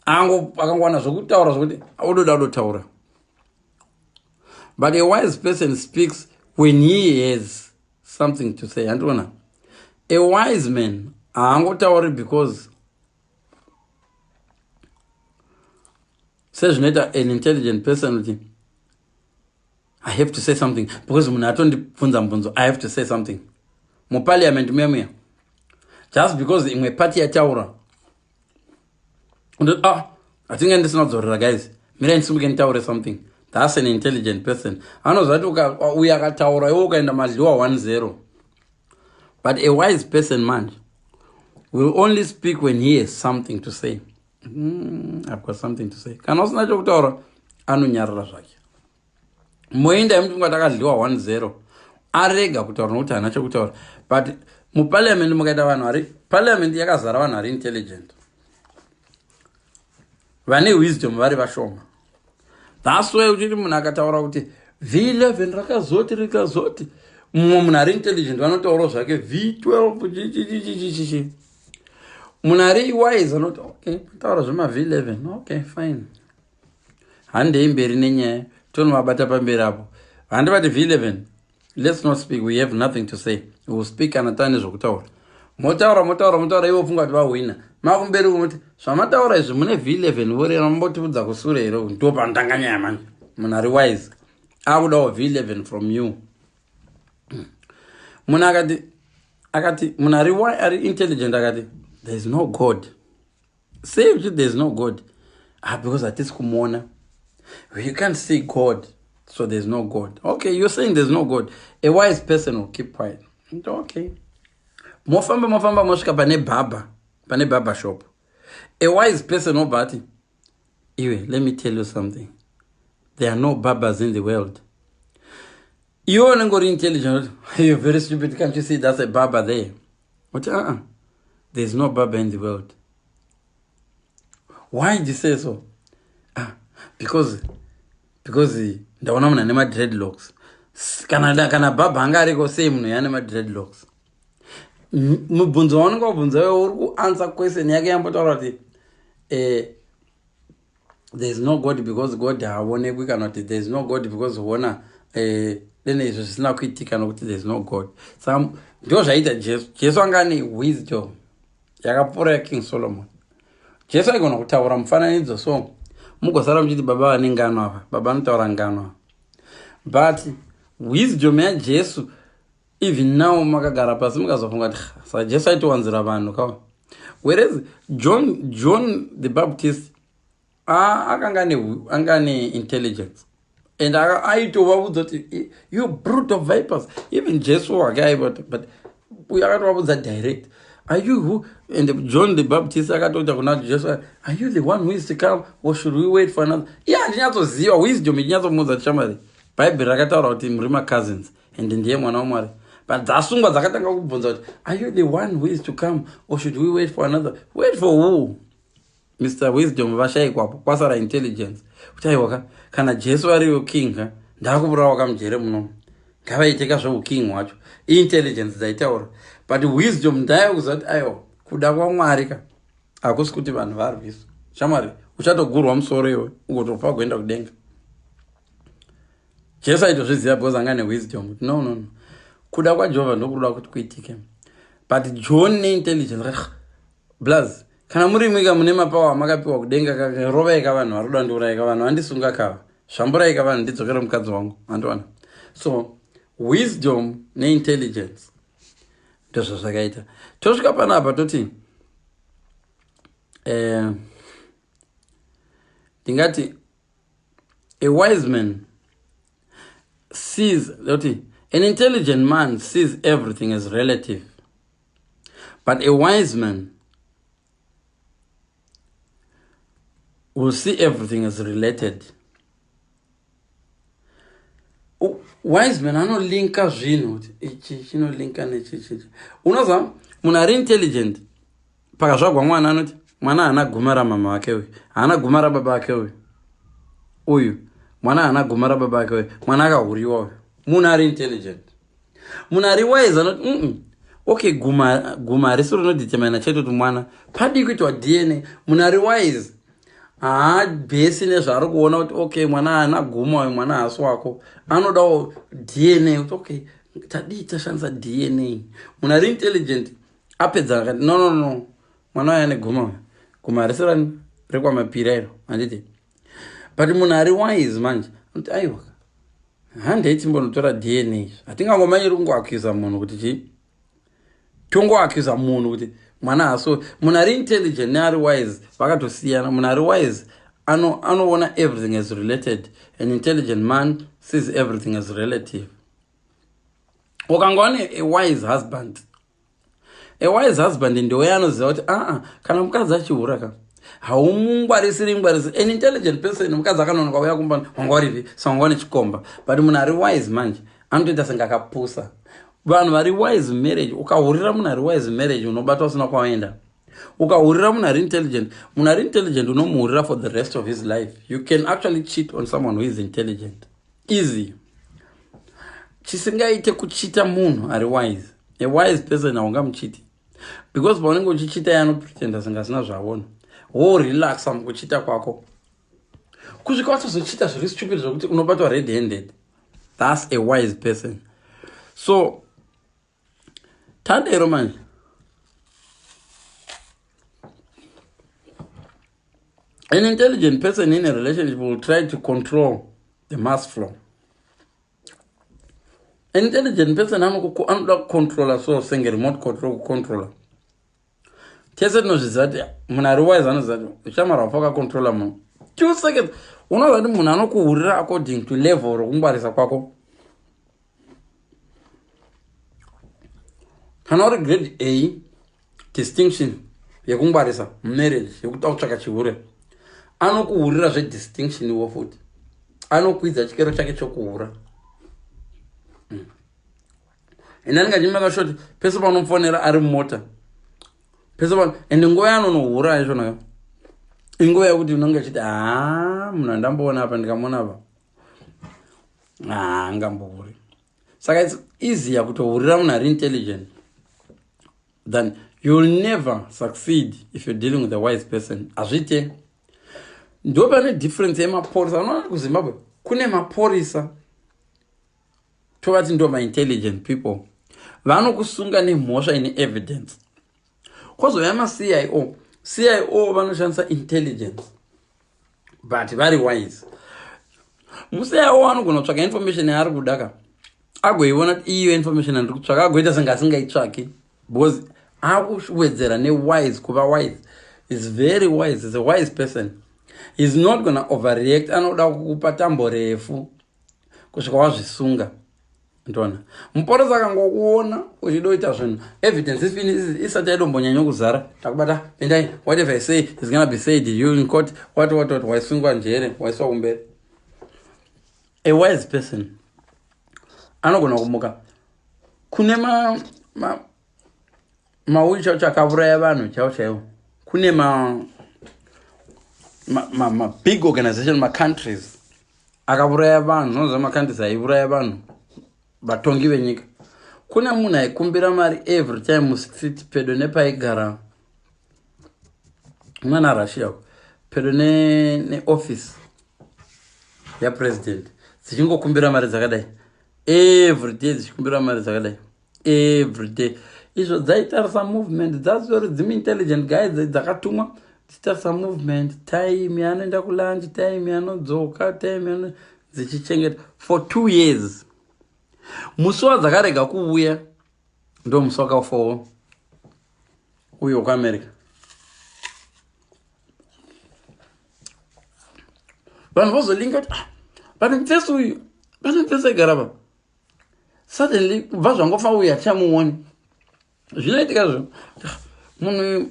Speaker 1: Akangowana zvokutaura zvokuti ododa kudotaura, but a wise person speaks when he has something to say. Handiona, a wise man haangotauri because sezvinoita an intelligent person kuti I have to say something because munhu atondibvunza mubvunzo, I have to say something. Muparliament muya muya, just because imwe party yataura, ah, hatinge ndisina kudzorera, guys, mirai ndisimuke nditaure something. That's an intelligent person. Anoziva kuti uyu akataura, iwe ukaenda, madliwa 1-0. But a wise person manje will only speak when he has something to say. I've got something to say. Kana usina chokutaura, anonyarara zvake. Moenda imuti takadliwa 1-0, arega kutaura nokuti haana chokutaura. But muparliament mukaita vanhu vari, parliament yakazara vanhu vari intelligent, vane wisdom vari vashoma. That's why uchiti munhu akataura kuti V11 rakazoti rikazoti, mumwe munhu ari intelligent vanotaurawo zvake V12 chichichichichichi. Munhu ari wise anoti, okay, taura zvema V11, okay, fine, handei mberi nenyaya, tonovabata pamberi apo. Handivati V11, let's not speak, we have nothing to say, we will speak kana taane zvokutaura. Motaura, motaura, motaura, ivo pfunga kuti vahwina. Makumberi muti zvamataura izvi mune V11 vorera mambotiudza kusure here? Ndo panotanga nyaya manje. Munhu ari wise akudawo V11 from you. Munhu akati munhu ari ari intelligent akati there is no God. Say kuti there is no God, ah, because hatisi kumuona. You can't see God, so there's no God. Okay, you're saying there's no God. A wise person will keep quiet. Okay, mofamba, mofamba, mosvika pane barber, pane barber shop. A wise person obva ati, iwe, let me tell you something, there are no barbers in the world. Iwe unenge uri intelligent, you're very stupid, can't you see that's a barber there? Uti, uh-uh, there's no barber in the world. Why do you say so? Ah, because ndaona munhu ane madreadlocks. Kana barber anga ariko, sei munhu yaane madreadlocks? Mubvunzo waunenge wabvunza iwe uri kuanswer question yake yambotaura kuti there is no God because God haaonekwi, kana kuti there is no God because huona dene izvo zvisina kuitika nokuti there is no God. Saka ndo zvaiita Jesu. Jesu anga ane wisdom yakapfuura yaKing Solomon. Jesu aigona kutaura mufananidzo so mugosara muchiti baba vane ngano ava, baba vanotaura ngano ava. But wisdom yaJesu, even now makagara pasi mukazofunga kuti saka Jesu aitowanzira vanhu kawa. Whereas John the Baptist akanga ane intelligence and aitovaudza kuti you brood of vipers. Even Jesu wake aivati, but uyu akatovaudza direct, are you who? And John the Baptist akatoita kuna Jesu, are you the one who is to come or should we wait for another? Iye handinyatsoziva wisdom ichinyatsomuudza shamwari. Bhaibheri rakataura kuti muri macousins and ndiye mwana waMwari. But dzasungwa dzakatanga kubvunza kuti are you the one who is to come or should we wait for another? Wait for who? Mr Wisdom vashayikwapo, kwasara intelligence kuti aiwaka kana Jesu ariyo king ka ndakuburawa kamujere muno, ngavaiteka zveuking hwacho. Intelligence dzaitaura, but wisdom ndayo kuziva kuti aiwa kuda kwaMwari ka hakusi kuti vanhu varwiswa. Shamwari, uchatogurwa musoro iwe ugotofa kuenda kudenga. Jesu aitozviziva because anga newisdom kuti no, no, no, kuda kwaJehovha ndokuda kuti kuitike. But John neintelligence, blaz, kana muri mwika mune mapawa amakapiwa kudenga, rovai ka vanhu vari kuda ndiurai ka, vanhu vandisunga kava, zvamburai ka vanhu, ndidzokere mukadzi wangu, andiwana. So wisdom neintelligence ndozvazvakaita. Tosvika panapa toti ndingati a wise man sees, kuti an intelligent man sees everything as relative, but a wise man will see everything as related. Wise man anolinka zvinhu kuti ichi chinolinka nechichi. Unoziva munhu ari intelligent, pakazvagwa mwana anoti mwana haana guma ramama vake uyu, haana guma rababa vake uyu, uyu mwana haana guma rababa vake uyu, mwana akahuriwa uyu. Munhu ari intelligent. Munhu ari wise anoti okay, guma harisi rinodetermina chete kuti mwana padii kuitwa DNA. Munhu ari wise haabhesi nezvaari kuona kuti okay, mwana haana guma uyu, mwana haasi wako. Anodawo DNA kuti okay, tadii tashandisa DNA. Munhu ari intelligent apedza akati no, no, no, mwana uyu ane guma uyu, guma harisi rani, rekwamapira iro, handiti? But munhu ari wise manje anoti aiwa, handei timbonotora DNA. Hatingangomanyiri kungoakusa munhu kuti chii, tongoakusa munhu kuti mwana haso. Munhu ari intelligent neari wise vakatosiyana. Munhu ari wise anoona everything as related. An intelligent man sees everything as relative. Ukanga wane a wise husband, a wise husband ndouya anoziva kuti aa, kana mukadzi achihura ka, haumungwarisiri ngwarisiri. An intelligent person, mukadzi akanonoka uya kumba, wanga uripi? Sa wanga une chikomba. But munhu ari wise manje anotoita senge akapusa. Vanhu vari wise marriage, ukahurira munhu ari wise marriage, unobatwa usina kwawaenda. Ukahurira munhu ari intelligent, munhu ari intelligent unomuhurira for the rest of his life. You can actually cheat on someone who is intelligent easy. Chisingaite kuchita munhu ari wise. A wise person haungamuchiti because paunenge uchichita yanopretenda senge asina zvaona, worelaxa mukuchita kwako kusvika watozochita zviri stupid zvokuti unobatwa red handed. That's a wise person. So tadero manje, an intelligent person in a relationship will try to control the mass flow. An intelligent person anoda kucontrola, so senge remote control kucontrola. Tese tinozviziva kuti munhu ari wise anoziva kuti ushamwari wafa wakacontrola munhu 2 seconds. Unoziva kuti munhu anokuhurira according to level rokungwarisa kwako. Kana uri grade A distinction yekungwarisa mumarriage, yekuda kutsvaka chihure, anokuhurira zvedistinction iwo futi anokwidza chikero chake chokuhura. Ende anenge achimaka shoti pese panomufonera ari mumota, pese pano. Ende nguva yaanonohura yachona inguva yekuti unenge achiti ha, munhu andamboona apa, ndikamuona apa, ha, angambohuri. Saka it's easier kutohurira munhu ari intelligent than you'll never succeed if you're dealing with a wise person. Hazviite. Ndo pane difference yemapurisa. Unoona kuZimbabwe kune mapurisa, tovati ndo maintelligent people, vanokusunga nemhosva ine evidence. Kwozouya maCIO. CIO vanoshandisa intelligence, but vari wise. MuCIO anogona kutsvaka information yaari kuda ka, agoiona kuti iyo information yandiri kutsvaka, agoita senge asingaitsvaki because akuwedzera newise. Kuva wise is very wise, is a wise person. Is not gonna overreact. Anoda kukupa tambo refu kusvika wazvisunga. Ndona muporesa akangokuona uchidoita zvinhu, evidence isati yaidombonyanya kuzara, takubata, pindai, whatever I say is gonna be said you in court, what what what, waisungwa njere, waiswa kumberi. A wise person anogona kumuka kune mauyi chaiwo chakauraya vanhu chaiwo chaiwo, kune ma big organization, macountries akauraya vanhu. Unoziva macountries aiuraya vanhu, vatongi venyika. Kune munhu aikumbira mari every time mustreet pedo nepaigara mwana Russia, pedo neoffice yapresident, dzichingokumbira mari dzakadai every day, dzichikumbira mari dzakadai every day. Izvo dzaitarisa movement dzadzitori dzimi-intelligent guys dzakatumwa, dzichitarisa movement, time yaanoenda kulunch, time yaanodzoka, time yano, dzichichengeta for 2 years. Musi wadzakarega kuuya ndo musi wakafawo uyo kuAmerica. Vanhu vozolinga kuti, ah, pane mufesi uyu, pane mufesi aigara pa, suddenly kubva zvangofa uyu hatichamuoni. Zvinoitika zvo, munhu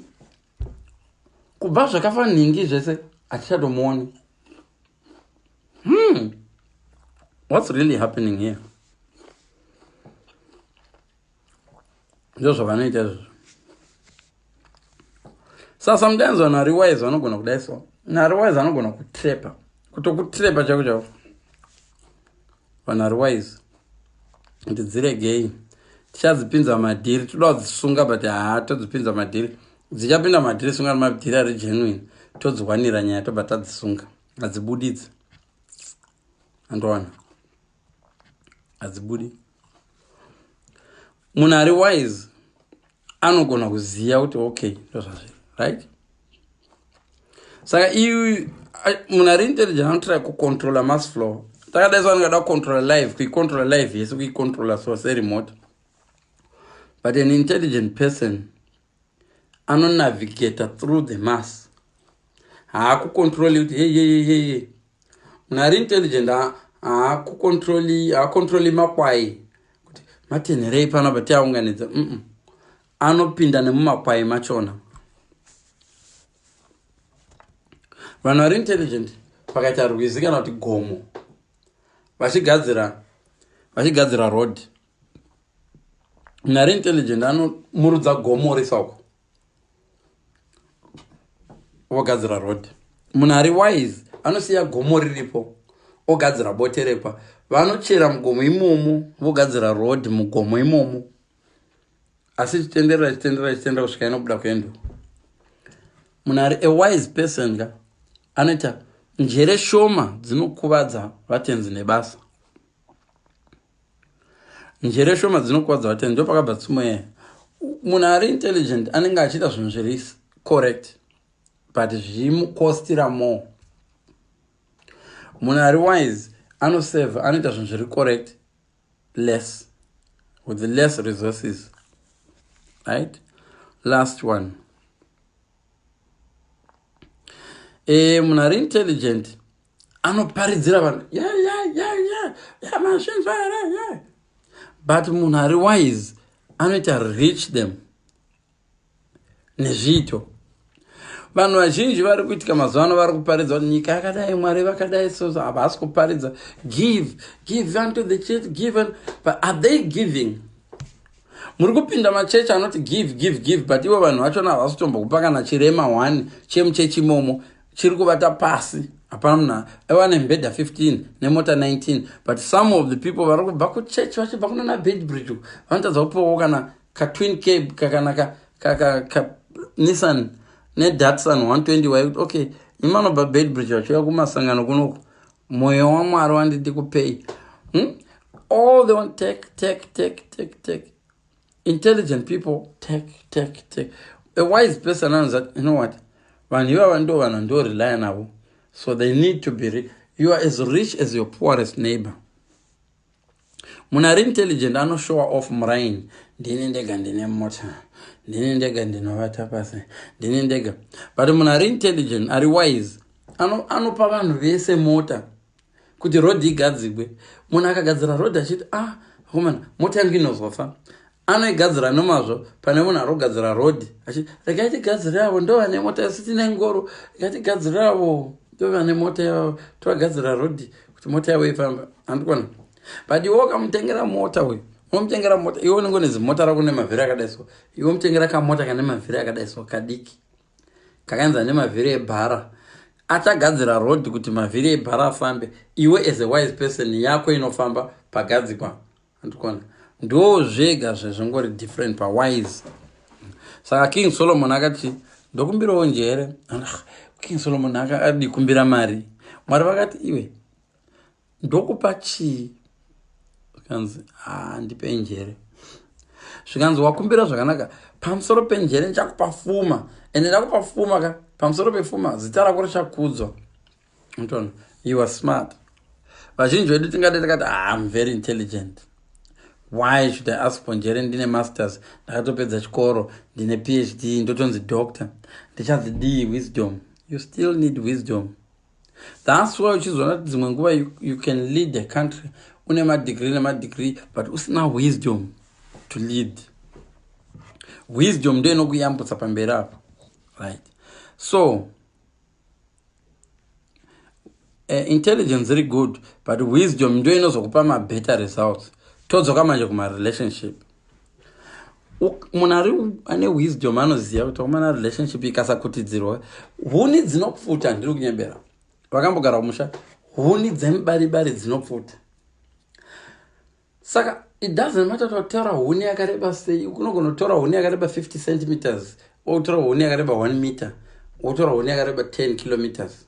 Speaker 1: kubva zvakafa nhingi zvese hatichatomuoni. What's really happening here? Ndo zvavanoita izvozvo. Sa sometimes vanhu vari wise vanogona kudai so, munhu ari wise anogona kutrepa, kutokutrepa chaiko chaiko. Vanhu vari wise kuti dziregei, tichadzipinza madhiri, toda kudzisunga, but haa, todzipinza madhiri, dzichapinda madhiri, sunga madhiri ari genuine, todziwanira nyaya, tobva tadzisunga. Hadzibudidzi, andowana hadzibudi. Munhu ari wise anogona kuziva kuti okay, ndozvazviri, right? Saka iyu munhu ari intelligent anotry kucontrola mass flow. Takadai so anongada kucontrola live, kuicontrola live yese, kuicontrola so seremote. But an intelligent person anonavigata through the mass, haakucontroli kuti hey, hey, hey, hey. Munhu ari intelligent haakucontroli, haacontroli makwai kuti matenherei panapa tiaunganidza. Anopinda nemumakwai machona. Vanhu vari intelligent, pakaita rwizi kana kuti gomo, vachigadzira road, munhu ari intelligent anomurudza gomo risauko, vogadzira road. Munhu ari wise anosiya gomo riripo, ogadzira boterekwa. Vanochera mugomo imomo, vogadzira road mugomo imomo, asi chitenderera, chitenderera, chitenderera kusvika inobuda kuendo. Munhu ari a wise person ka anoita njere shoma dzinokuvadza vatenzi nebasa. Njere shoma dzinokuvadza vatenzi, ndo pakabva tsumo yaya. Munhu ari intelligent anenge achiita zvinhu zviri correct, but zvichimukostira more. Munhu ari wise anosave, anoita zvinhu zviri correct less, with less resources, right? Last one. Munhu ari intelligent anoparidzira vanhu, ya mazvinzwa here?" Yeah. But munhu ari wise anoita reach them nezviito. Vanhu vazhinji vari kuitika mazuva ano vari kuparidza kuti nyika yakadai, Mwari vakadai, so havasi kuparidza give, give unto the church, give, but are they giving? Muri kupinda machechi anoti give, give, give, but ivo vanhu vachona havasi kutombokupa kana chirema one chemuchechi imomo chiri kuvata pasi. Hapana munhu aiwa nemibhedha 15 nemota 19, but some of the people vari kubva kuchechi vachibva kunana Beitbridge vanotadza kupiwawo kana katwin cab kana ka Nissan neDatsun 120 waikuti okay, imanobva Beitbridge vachiuya kumasangano kunoku, mwoyo waMwari wandidi kupei, All they want, take, take, take, take, take. Intelligent people take, take, take. A wise person knows that, you know what? Vanhu ivava ndo vanhu ndorelya navo, so they need to be. You are as rich as your poorest neighbor. Munhu ari intelligent anoshowa off muraini: "Ndini ndega ndine mota, ndini ndega ndinovata pasi, ndini ndega." But munhu ari intelligent, ari wise, anopa ano vanhu vese mota kuti rodhi igadzigwe. Munhu akagadzira rodhi achiti, "Ah, komana, mota yangu inozofa," anoigadzira nomazvo. Pane munhu ari kugadzira rodhi achiti, "Regai tigadzire avo, ndo vane mota, isi tine ngoro, regai tigadzire avo, ndo vane mota yavo, tovagadzira rodhi kuti mota yavo ifamba." Handikona. But iwe ukamutengera mota, uyu unomutengera mota, iwe unenge une zimota rako nemavhiri akadai so, iwe mutengera kamota kane mavhiri akadai so, kadiki, kakaenza nemavhiri ebhara, achagadzira rodhi kuti mavhiri ebhara afambe. Iwe as a wise person, yako inofamba pagadzikwa. Handikona. Ndo zvega zvezvingori different pawise. Saka King Solomon akati, "Ndokumbirawo njere." King Solomon akadi kumbira mari. Mwari vakati, "Iwe, ndokupa chii?" Zvikanzi, "Handipe njere." Zvikanzi, "Wakumbira zvakanaka. Pamusoro penjere ndichakupa fuma, ende ndakupa fuma ka, pamusoro pefuma zita rako richakudzwa." Utona, you are smart. Vazhinji vedu tingade takati, "Ah, I'm very intelligent. Why should I ask for njere? Ndine masters, ndakatopedza chikoro, ndine PhD, ndotonzi doctor. Ndichazidii wisdom?" You still need wisdom. That's why uchizoona kuti dzimwe nguva you can lead a country une madegree nemadegree, but usina wisdom to lead. Wisdom ndo inokuyambutsa pamberi apo, right? So intelligence iri good, but wisdom ndo inozokupa mabetter results. Todzoka manje kumarelationship. Munhu ari ane wisdom anoziva kuti akomana, relationship ikasakutidzirwa, huni dzinopfuta. Ndiri kunyembera vakambogara kumusha, huni dzemubaribari dzinopfuta. Saka it doesn't matter kuti watora huni yakareba sei. Unogona kutora huni yakareba 50 centimeters, wotora huni yakareba 1 meter, wotora huni yakareba 10 kilometers,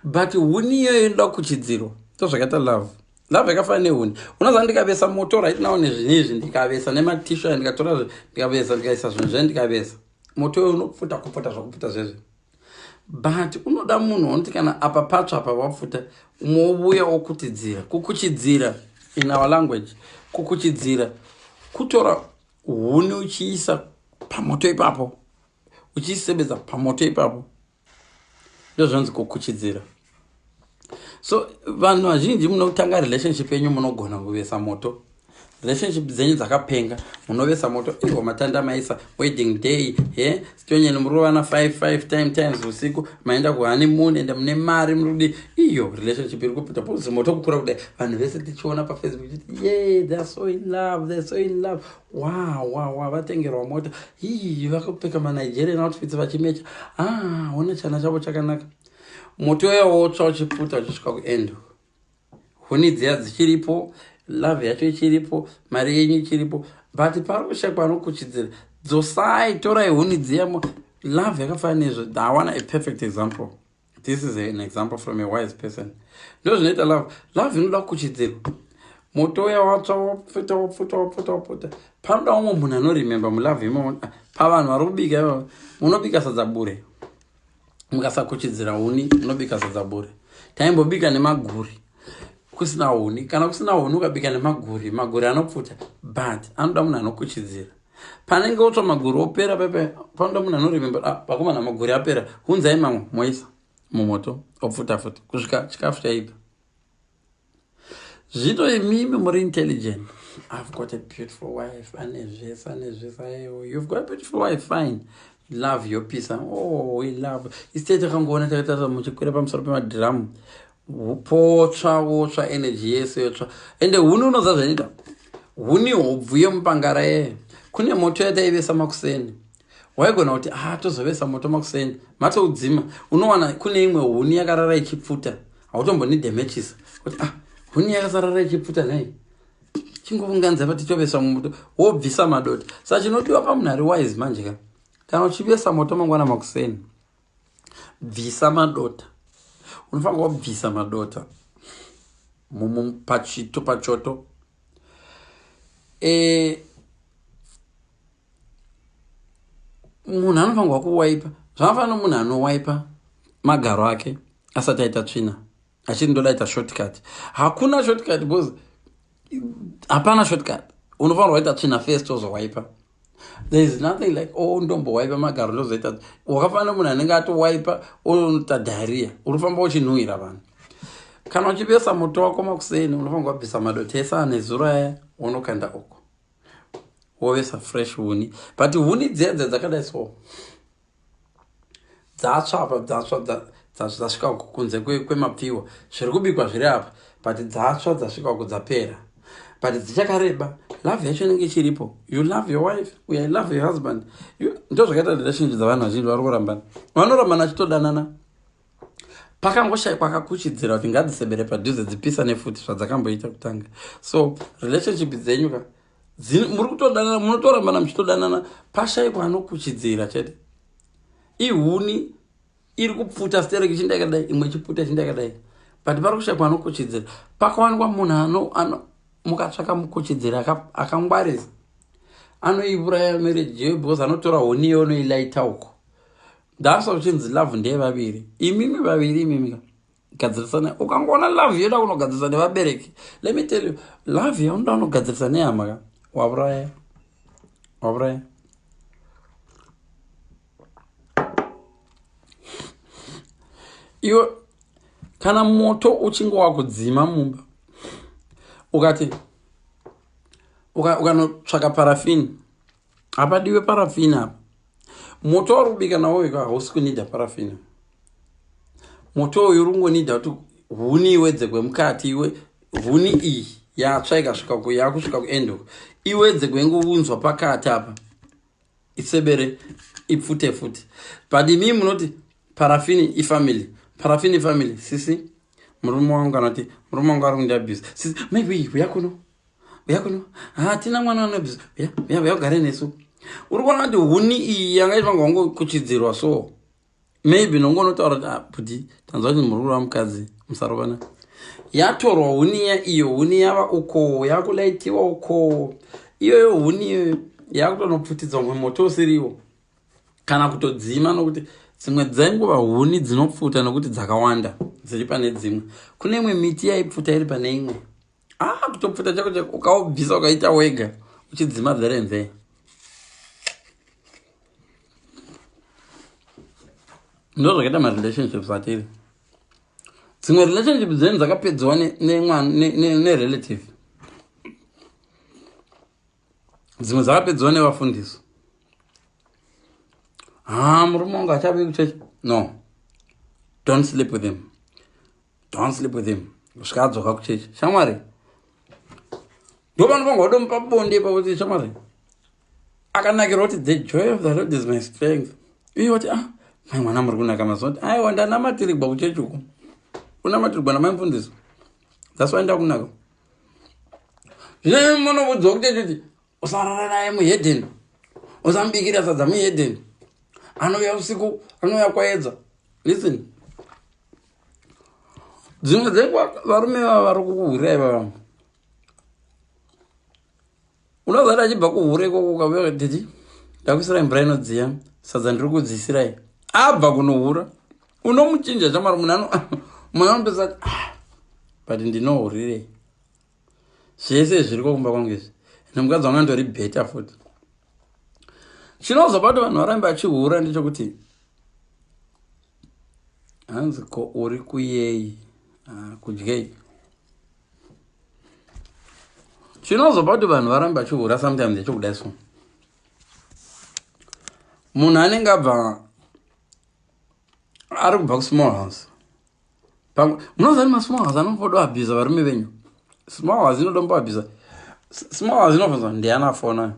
Speaker 1: but huni iyoyo inoda kuchidzirwa. Ndozvakaita love. Love yakafanana nehuni. Unoziva, ndikavesa moto right now nezvinhu izvi, ndikavesa nematishu, ndikatora, ndikavesa, ndikaisa zvinhu zve, ndikavesa moto uyo, unopfuta, kupfuta zvakupfuta zvezve. But unoda munhu unoti kana apa patsva, apa wapfuta, umwe wovuya wokutidzira. Kukuchidzira, in our language, kukuchidzira kutora huni uchiisa pamoto ipapo, uchiisebedza pamoto ipapo. Ndo zvinonzi kukuchidzira. So vanhu vazhinji munotanga relationship yenyu, munogona kuvesa moto. Relationship dzenyu dzakapenga, munovesa moto iwo, matanda maisa, wedding day he sitonyeni, murovana 5 5 time times usiku, maenda kuhoneymoon, ende mune mari, muri iyo relationship iri kupita pozi moto kukura kudai. Vanhu vese tichiona paFacebook chiti, "Ye, they are so in love, they are so in love. Wow, vatengerwa mota, ii, vakapfeka maNigerian outfits vachimecha. Ah, ona chana chavo chakanaka." Moto yawotsva uchiputa uchisvika kuendo, huni dziya dzichiripo, love yacho ichiripo, mari yenyu ichiripo, but pari kushakwa anokuchidzira. Dzosai, torai huni dziya. Love yakafanana nezvo. Ndawana a perfect example. This is an example from a wise person. Ndo zvinoita love. Love inoda kukuchidzirwa. Moto uya watsva, wapfuta, wapfuta, wapfuta, wapfuta. Panoda umwe munhu anorememba mulove imomo. Pavanhu vari kubika ivavo, munobika sadza bure. Mukasakuchidzira huni, munobika sadza bure. Taimbobika nemaguri kusina huni. Kana kusina huni, ukabika nemaguri, maguri anopfuta, but anoda munhu anokuchidzira. Panenge otsva maguri opera pepe, panoda munhu anorememba, "Ah, vakomana, maguri apera, hunzai mamwe." Moisa mumoto, opfuta futi kusvika chikafu chaibva. Zvino imimi muri intelligent, "I've got a beautiful wife, ane zvese, ane zvese." Aiwo, you've got a beautiful wife, fine. Love yopisa. Oh, we love isite. Takangoona takatarisa muchikwira pamusoro pemadhiramu, potsva, wotsva, energy yese yotsva. Ende huni, unoziva zvinoita huni hobvu yemupangara yeye. Kune moto yataivesa makuseni, waigona kuti, "Ah, tozovesa moto makuseni." Matoudzima, unowana kune imwe huni yakarara ichipfuta. Hautombonidhemechisa kuti, "Ah, huni yakasarara ichipfuta nhai, chingounganidza pa titovesa mumoto." Wobvisa madota. Saka chinodiwa pamunhu ari wise manje ka, kana uchivesa moto mangwana makuseni, bvisa madota. Unofanira kubvisa madota pachito, pachoto. Munhu anofanirwa kuwaipa. Zvakafanana nomunhu anowaipa magaro ake asati aita tsvina achiti ndoda ita shortcut. Hakuna shortcut because hapana shortcut. Unofanirwa kuita tsvina first wozowaipa. There is nothing like oh ndombowaipa magaro ndozoita. Wakafanana munhu anenge atowaipa onoita diarrhea. Uri kufamba uchinhuhwira vanhu. Kana uchivesa moto wako makuseni unofanirwa kubvisa madota ese ane zuro aya wonokanda uko. Wovesa fresh huni. But huni dziya dziya dzakadai so dzatsva apa dzatsva dzasvika uko kunze kwemapfiwa zviri kubikwa zviri apa but dzatsva dzasvika uko dzapera but dzichakareba. Love yacho inenge ichiripo. You love your wife, uye I love your husband. Ndo zvakaita relationship dzavanhu vazhinji vari kurambana. Vanorambana achitodanana. Pakangoshayikwa akakuchidzira kuti ngadzisebere padhuze dzipisane futi zvadzakamboita kutanga. So relationship dzenyu ka muri kutodanana, munotorambana muchitodanana, pashayikwa anokuchidzira chete. Ihuni iri kupfuta stereki ichinda yakadai, imwe ichipfuta ichinda yakadai, but pari kushayikwa anokuchidzira. Pakawanikwa munhu ano mukatsvaka mukuchidzira akangwarisa anoiuraya marriage iyoyo because anotora huni iyo onoilaita uko. That's why uchinzi love ndeyevaviri. Imimi vaviri imimi ka gadzirisana. Ukangoona love yoda kunogadzirisa nevabereki, let me tell you, love yaunoda kunogadzirisa nehama ka wauraya, wauraya. Iwe kana moto uchinge wakudzima mumba ukati ukanotsvaka parafini, hapadiwe parafini apa. Moto wauri kubika nawo ika hausi kunida parafini. Moto uyu uri kungonida kuti huni iwedzegwe mukati, iwe huni iyi yatsva ikasvika yakusvika kuend uko iwedzegwe ingounzwa pakati apa isebere ipfute futi. But imi munoti parafini ifamily, parafini ifamily. Sisi, murume wangu anoti murume wangu ari kundiabuse. Sisi, maybe uya kuno, uya kuno, hatina mwana anoabuse, uya, uya, uya ugare nesu. Uri kuona kuti huni iyi yanga ifanirwa kungokuchidzirwa, so maybe nongonotaura kuti bhuti tanzwa kuti muri kurova mukadzi, musarovana. Yatorwa huni iya, iyo huni yava uko yakulaitiwa uko, iyoyo huni iyoyo yakutonopfutidzwa mumwe moto usiriwo kana kutodzima, nokuti dzimwe dzenguva huni dzinopfuta nokuti dzakawanda dziri pane dzimwe. Kune imwe miti yaipfuta iri pane imwe, kutopfuta chako chako ukaubvisa ukaita wega uchidzima there and there. Ndo zvakaita marelationships atiri. Dzimwe relationship dzenyu dzakapedziwa nerelative, dzimwe dzakapedziwa nevafundisi. Ha, murume wangu achavi kuchechi. No, don't sleep with him, don't sleep with him kusvika adzoka kuchechi. Shamwari, ndo vanhu vanga vadomupa bonde pakuti shamwari akanakirwa kuti the joy of the Lord is my strength. Iye wati, ah, mai mwana muri kunaka mazuva. Kuti aiwa, ndanamatirigwa kuchechi uko, unamatirigwa namai mufundisi, that's why ndakunaka. Zvino munovudzwa kuchechi kuti usarara naye muhedheni, usamubikira sadza muhedheni, anouya usiku, anouya kwaedza. Listen, dzimwe dzenguva varume vava vari kukuhurirai vava, unozati achibva kuhure ikoko, ukauya titi ndakuisirai mvura inodziya, sadza ndiri kudzisirai, abva kunohura unomuchinja chamwari. Munhu anopesa ati, ah, but ndinohurirei? Zvese zviriko kumba kwangu izvi, nemukadzi wangu andori better futi. Chinozopa kuti vanhu varambe vachihura ndechekuti hanzi ko uri kuyei, kudyei. Chinozopa kuti vanhu varambe vachihura sometimes ndechekudai so, munhu anenge abva ari kubva kusmall house. Munoziva kuti masmall house anombodo abuse varume venyu. Small house inodombo abuse. Small house inobvunzwa ndiana fona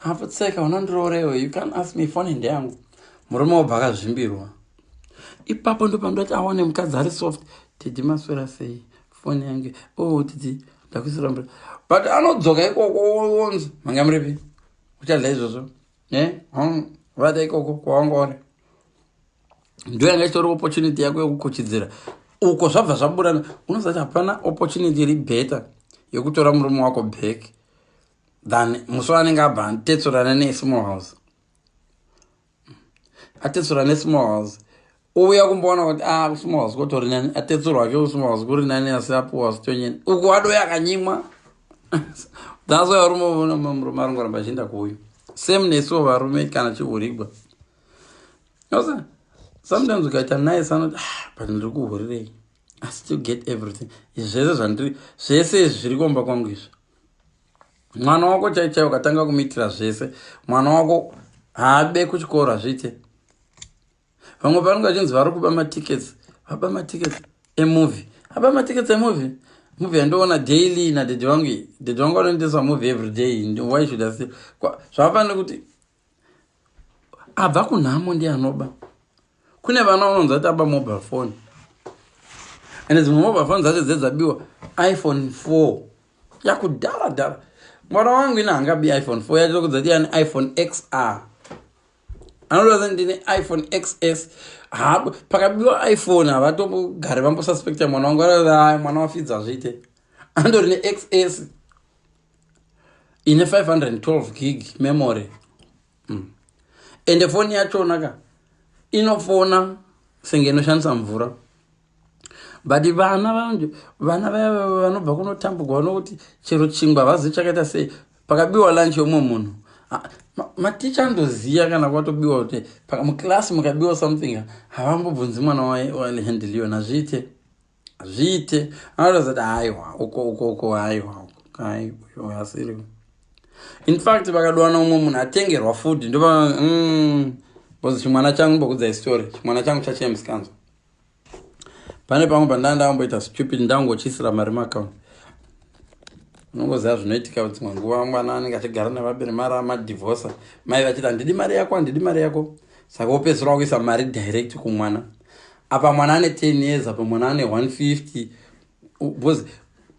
Speaker 1: apotseka unondiroorewe, you can ask me, foni ndeyangu. Murume wobva akazvimbirwa ipapo, ndo pandoti awane mukadzi ari soft. Titi maswera sei, foni yange, oh titi ndakuisira mvura. But anodzoka ikoko wonzi manga muripi, uchadla izvozvo ne vata ikoko kwawanga uri. Ndo yanga ichitori opportunity yako yekukuchidzira uko zvabva zvaburana. Unoziva kuti hapana opportunity iri better yekutora murume wako back than musi waanenge abva atetsurana nesmall house. Atetsurwa nesmall house, ouya kumboona kuti a ah, small house kotori nani. Atetsurwa ke kusmall house kuri nani, asi apuwa sitonyeni uku adoya akanyimwa. That's why varume vona murume arongoramba achienda kuuyu. Same nesuwo varume, kana chihurigwa osa, sometimes ukaita nice anoti, "Ah, but ndiri kuhurirei? I still get everything." Zvese zvandiri, zvese izvi zviri komba kwangu izvi. Mwana wako chai chai, ukatanga kumuitira zvese, mwana wako haabe kuchikoro, hazviite. Vamwe vanenge vachinzi vari kuba matickets, vaba matickets emovie, aba matickets emovie. Movie yandoona daily nadaddy vangu iyi, daddy vangu vanoendesa movie every day, why should I say? Zvavafanira kuti abva kunhamo ndiye anoba. Kune vana vanonzi ati aba mobile phone, ende dzimwe mobile phone dzacho dzedzabiwa iPhone 4 yakudhara dhara. Mwana wangu ine hangabi iPhone 4 yatokudza ti yani iPhone XR, anoda ndine iPhone XS. Ha, pakabiwa iPhone havatogare vambosuspecta mwana wangu. Ai, mwana wafidza, zviite andori neXS ine 512 gig memory. Ende foni yachona ka inofona senge inoshandisa mvura. But vana vana vaya vanobva kunotambugwa nokuti chero chingwa vazivi chakaita sei. Pakabiwa lunch yomumwe munhu, maticha andoziya. Kana kwatobiwa kuti muklasi mukabiwa something, havambobvunzi mwana wahandilion. Hazviite, hazviite. Anoratidza kuti aiwa, uko uko uko, aiwa, aiwa, asiri. In fact, vakadowana umwe munhu atengerwa food, ndova because chimwana changu, mbokudzai story, chimwana changu chachemuskanzo, pane pamwe pandaa ndamboita stupid, ndangochiisira mari muaccount. Unongoziva zvinoitika dzimwe nguva, mwana anenge achigara nevabiri, mari amadhivhosa, mai vachiti, "Handidi mari yako, handidi mari yako." Saka wopedzisira wakuisa mari direct kumwana. Apa mwana ane 10 years, apa mwana ane 150, because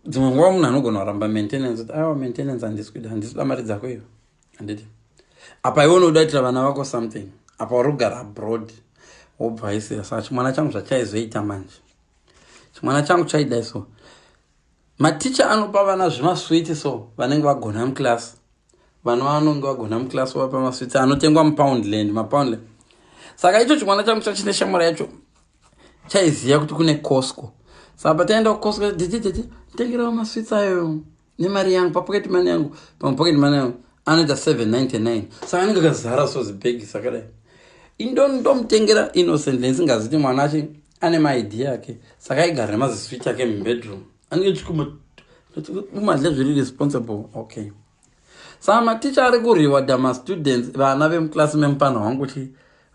Speaker 1: dzimwe nguva munhu anogona kuramba maintenance, kuti, "Aiwa, maintenance handisi kuida, handisi kuda mari dzako iyo, handiti." Apa iwe unodaitira vana vako something, apa uri kugara abroad, wobva aisira. Saka chimwana changu zvachaizoita manje, chimwana changu chaidai so, maticha anopa vana zvimaswiti, so vanenge vagona muclass, vana vanonge vagona muclass vapa maswiti anotengwa muPoundland, maPoundland. Saka icho chimwana changu chachine shamwari yacho chaiziva kuti kune Costco. Saka pataenda kuCostco, "Daddy, daddy, tengerawo maswitsi ayo nemari yangu, papocket money yangu." Papocket money yangu anoita 799, saka anenge akazara so zibhegi. Sakadai indomutengera innocently, ndisingaziti mwana achi ane maidea ake. Saka aigara nemaziswiti ake mubedroom, anenge chikuma umadle zviri responsible. Okay, saka maticha ari kurewarda mastudents, vana vemuklasi memupana wangu chi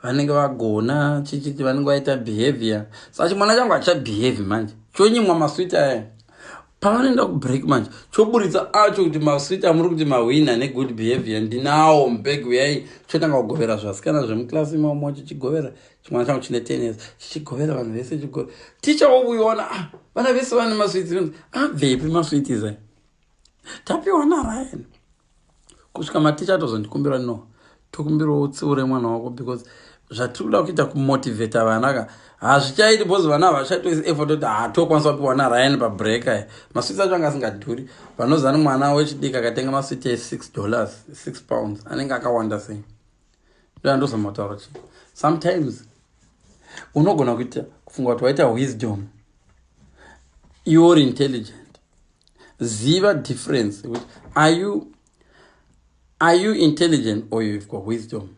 Speaker 1: vanenge vagona chichiti vanenge vaita behavior. Saka chimwana changu hachabehave manje, chonyimwa maswiti aya. Pavanoenda kubreak manje, choburitsa acho kuti, "Maswiti amuri kuti mahwina negood behavior ndinawo mubhegi, uyai." Chotanga kugovera zvasikana zvemuklasi imomo, chichigovera. Chimwana changu chine 10 years chichigovera vanhu vese, chigovera. Ticha wouyona, "Ah, vana vese vane maswiti, abvepi maswiti zai?" "Tapiwa naRyan." Kusvika maticha atozondikumbira, "No, tokumbirawo utsiure mwana wako, because zvatiri kuda kuita kumotivheta vana ka hazvichaiti, because vana havachatoisi effort kuti hatokwanisa kupiwa naRyan pabreak." Maswiti acho anga asingadhuri. Vanozani mwana wechidiki akatenga maswiti e$6, £6, anenge akawanda sei? Ndoandozama kutaura chii, sometimes unogona kuita kufunga kuti waita wisdom, iwe uri intelligent. Ziva difference kuti are you intelligent or you've got wisdom.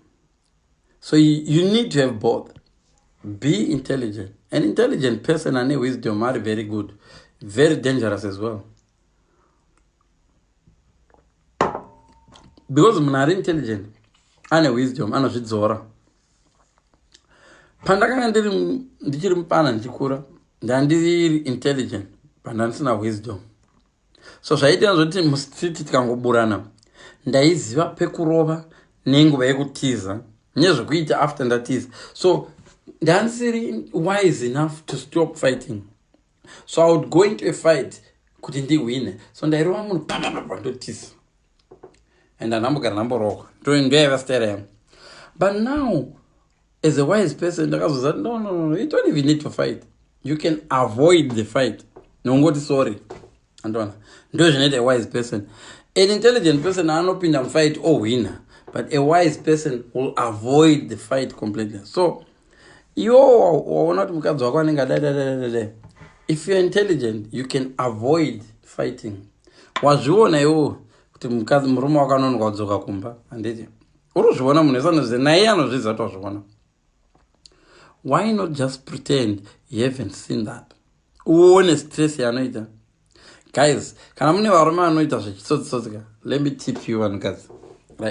Speaker 1: So you need to have both. Be intelligent. An intelligent person ane wisdom are very good, very dangerous as well, because munhu ari intelligent ane wisdom anozvidzora. Pandakanga ndiri ndichiri mupana ndichikura, ndandiri intelligent but ndandisina wisdom. So zvaiita zvoti mustreet tikangoburana, ndaiziva pekurova nenguva yekutiza nezvekuita after ndatiza. So ndandisiri wise enough to stop fighting, so I would go into a fight kuti ndihwine. So ndairova munhu papapapa, ndotiza, and handambogara ndamborohwa. Ndoyaiva style yangu. But now, as a wise person, ndakazoziva, no, no, no, you don't even need to fight, you can avoid the fight nongoti sorry. Andoona ndo zvinoita a wise person. An intelligent person anopinda mufight ohwina. But a wise person will avoid the fight completely. So iwo waona kuti mukadzi wako anenge adadadadadai, if you're intelligent, you can avoid fighting. Wazviona iwo kuti mukadzi, murume wako anonoka kudzoka kumba, handiti uri kuzviona? Munhu wese anoziva, naiye anozviziva kuti wazviona. Why not just pretend you haven't seen that? Uone stress yaanoita. Guys, kana mune varume vanoita zvechitsotsitsotsi, let me tip you, vanhukadzi,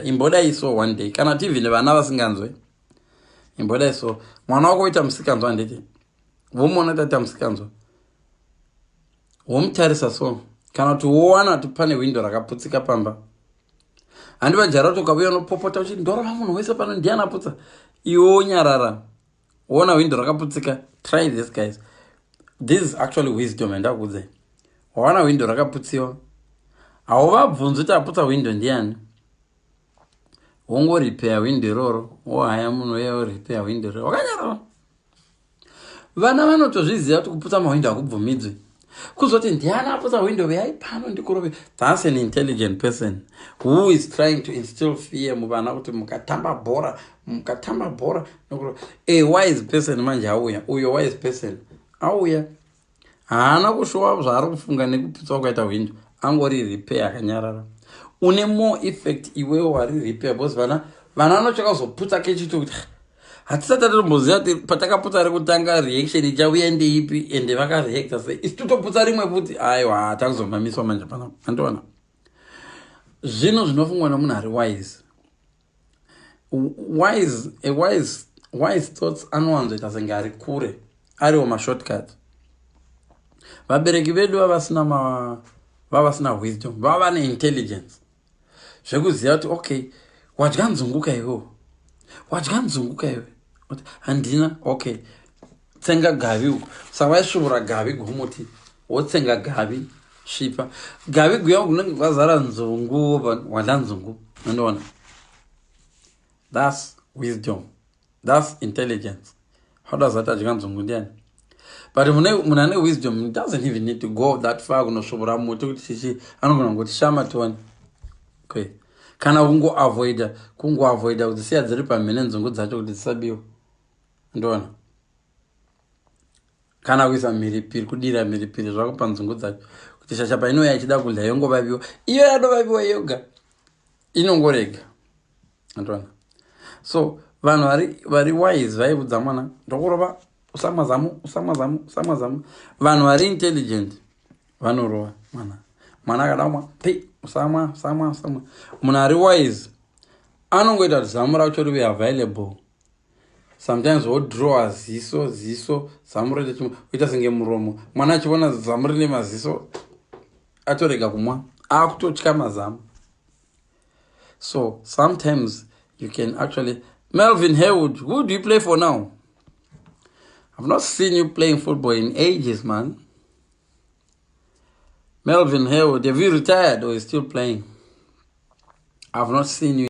Speaker 1: imbodai so one day, kana tv nevana vasinganzwe, imbodai so. Mwana wako oita musikanzwa, handiti vomuona taita musikanzwa, womutarisa so, kana kuti wowana kuti pane hwindo rakaputsika pamba, handi vajara kuti ukavuya unopopota uchiti, "Ndorova munhu wese pano, ndiani aputsa?" Iwe wonyarara, woona hwindo rakaputsika. Try this, guys. This is actually wisdom yandakuudzai. Wawana hwindo rakaputsiwa, hauvabvunzi kuti aputsa hwindo ndiani. Wongoripeya hwindo iroro, wohaya munhu uya, oripeya hwindo iroro wakanyarara. Vana vanotozviziva kuti kuputsa mahwindo hakubvumidzwi. Kuzoti, "Ndiani aputsa hwindo? Veyai pano ndikurove." That's an intelligent person who is trying to instill fear muvana kuti mukatamba bhora, mukatamba bhora. A wise person manje auya uyo, wise person auya, haana kushowa zvaari kufunga nekuputsa kwakaita hwindo, angori repair akanyarara. Une more effect iwewo wari repair, because vana vanotsvaka kuzoputsa kechito kuti hatisati tatomboziva kuti patakaputsa rekutanga reaction ichauya ndeipi, ende vakareacta sei. Isi totoputsa rimwe futi, aiwa, takuzomamiswa manje pana. Andiona zvino zvinofungwa nemunhu ari wise. Wise, a wise, wise thoughts anowanzoita senge ari kure, ariwo mashortcut. Vabereki vedu vavasina wisdom, vava neintelligence zvekuziva kuti, okay, wadya nzunguka iwewo, wadya nzunguka iwe? Handina. Okay, tsenga gavi uku. Saka vaisvuvura gavi gomuti, wotsenga gavi, svipa gavi guya, kunenge kwazara nzungu. Wadya nzungu? Andiona. That's wisdom, that's intelligence. How does that adya nzungu ndiani? But munhu ane wisdom doesn't even need to go that far kunosvuvura muti kuti chichi. Anogona kungoti, "Shama tione." Okay, kana kungoavoida kuti siya dziri pamhene nzungu dzacho kuti dzisabiwa. Ndoona kana kuisa mhiripiri, kudira mhiripiri zvako panzungu dzacho kuti shasha painouya ichida kudya yongovaviwa, iyo yadovaviwa yoga inongorega. Andoona. So vanhu vari wise vaiudza mwana, "Ndokurova, usamwa zamu, usamwa zamu, usamwa zamu." Vanhu vari intelligent vanorova mwana. Mwana akada kumwa pi, "Usamwa, usamwa, usamwa." Munhu ari wise anongoita kuti zamu racho rive available. Sometimes wodrowa ziso, ziso, zamu roita chimwe, oita senge muromo. Mwana achiona zamu rine maziso, atorega kumwa, akutotya mazamu. So sometimes you can actually... Melvin Haywood, who do you play for now? I've not seen you playing football in ages, man. Melvin Haywood, have you retired or is still playing? I've not seen you.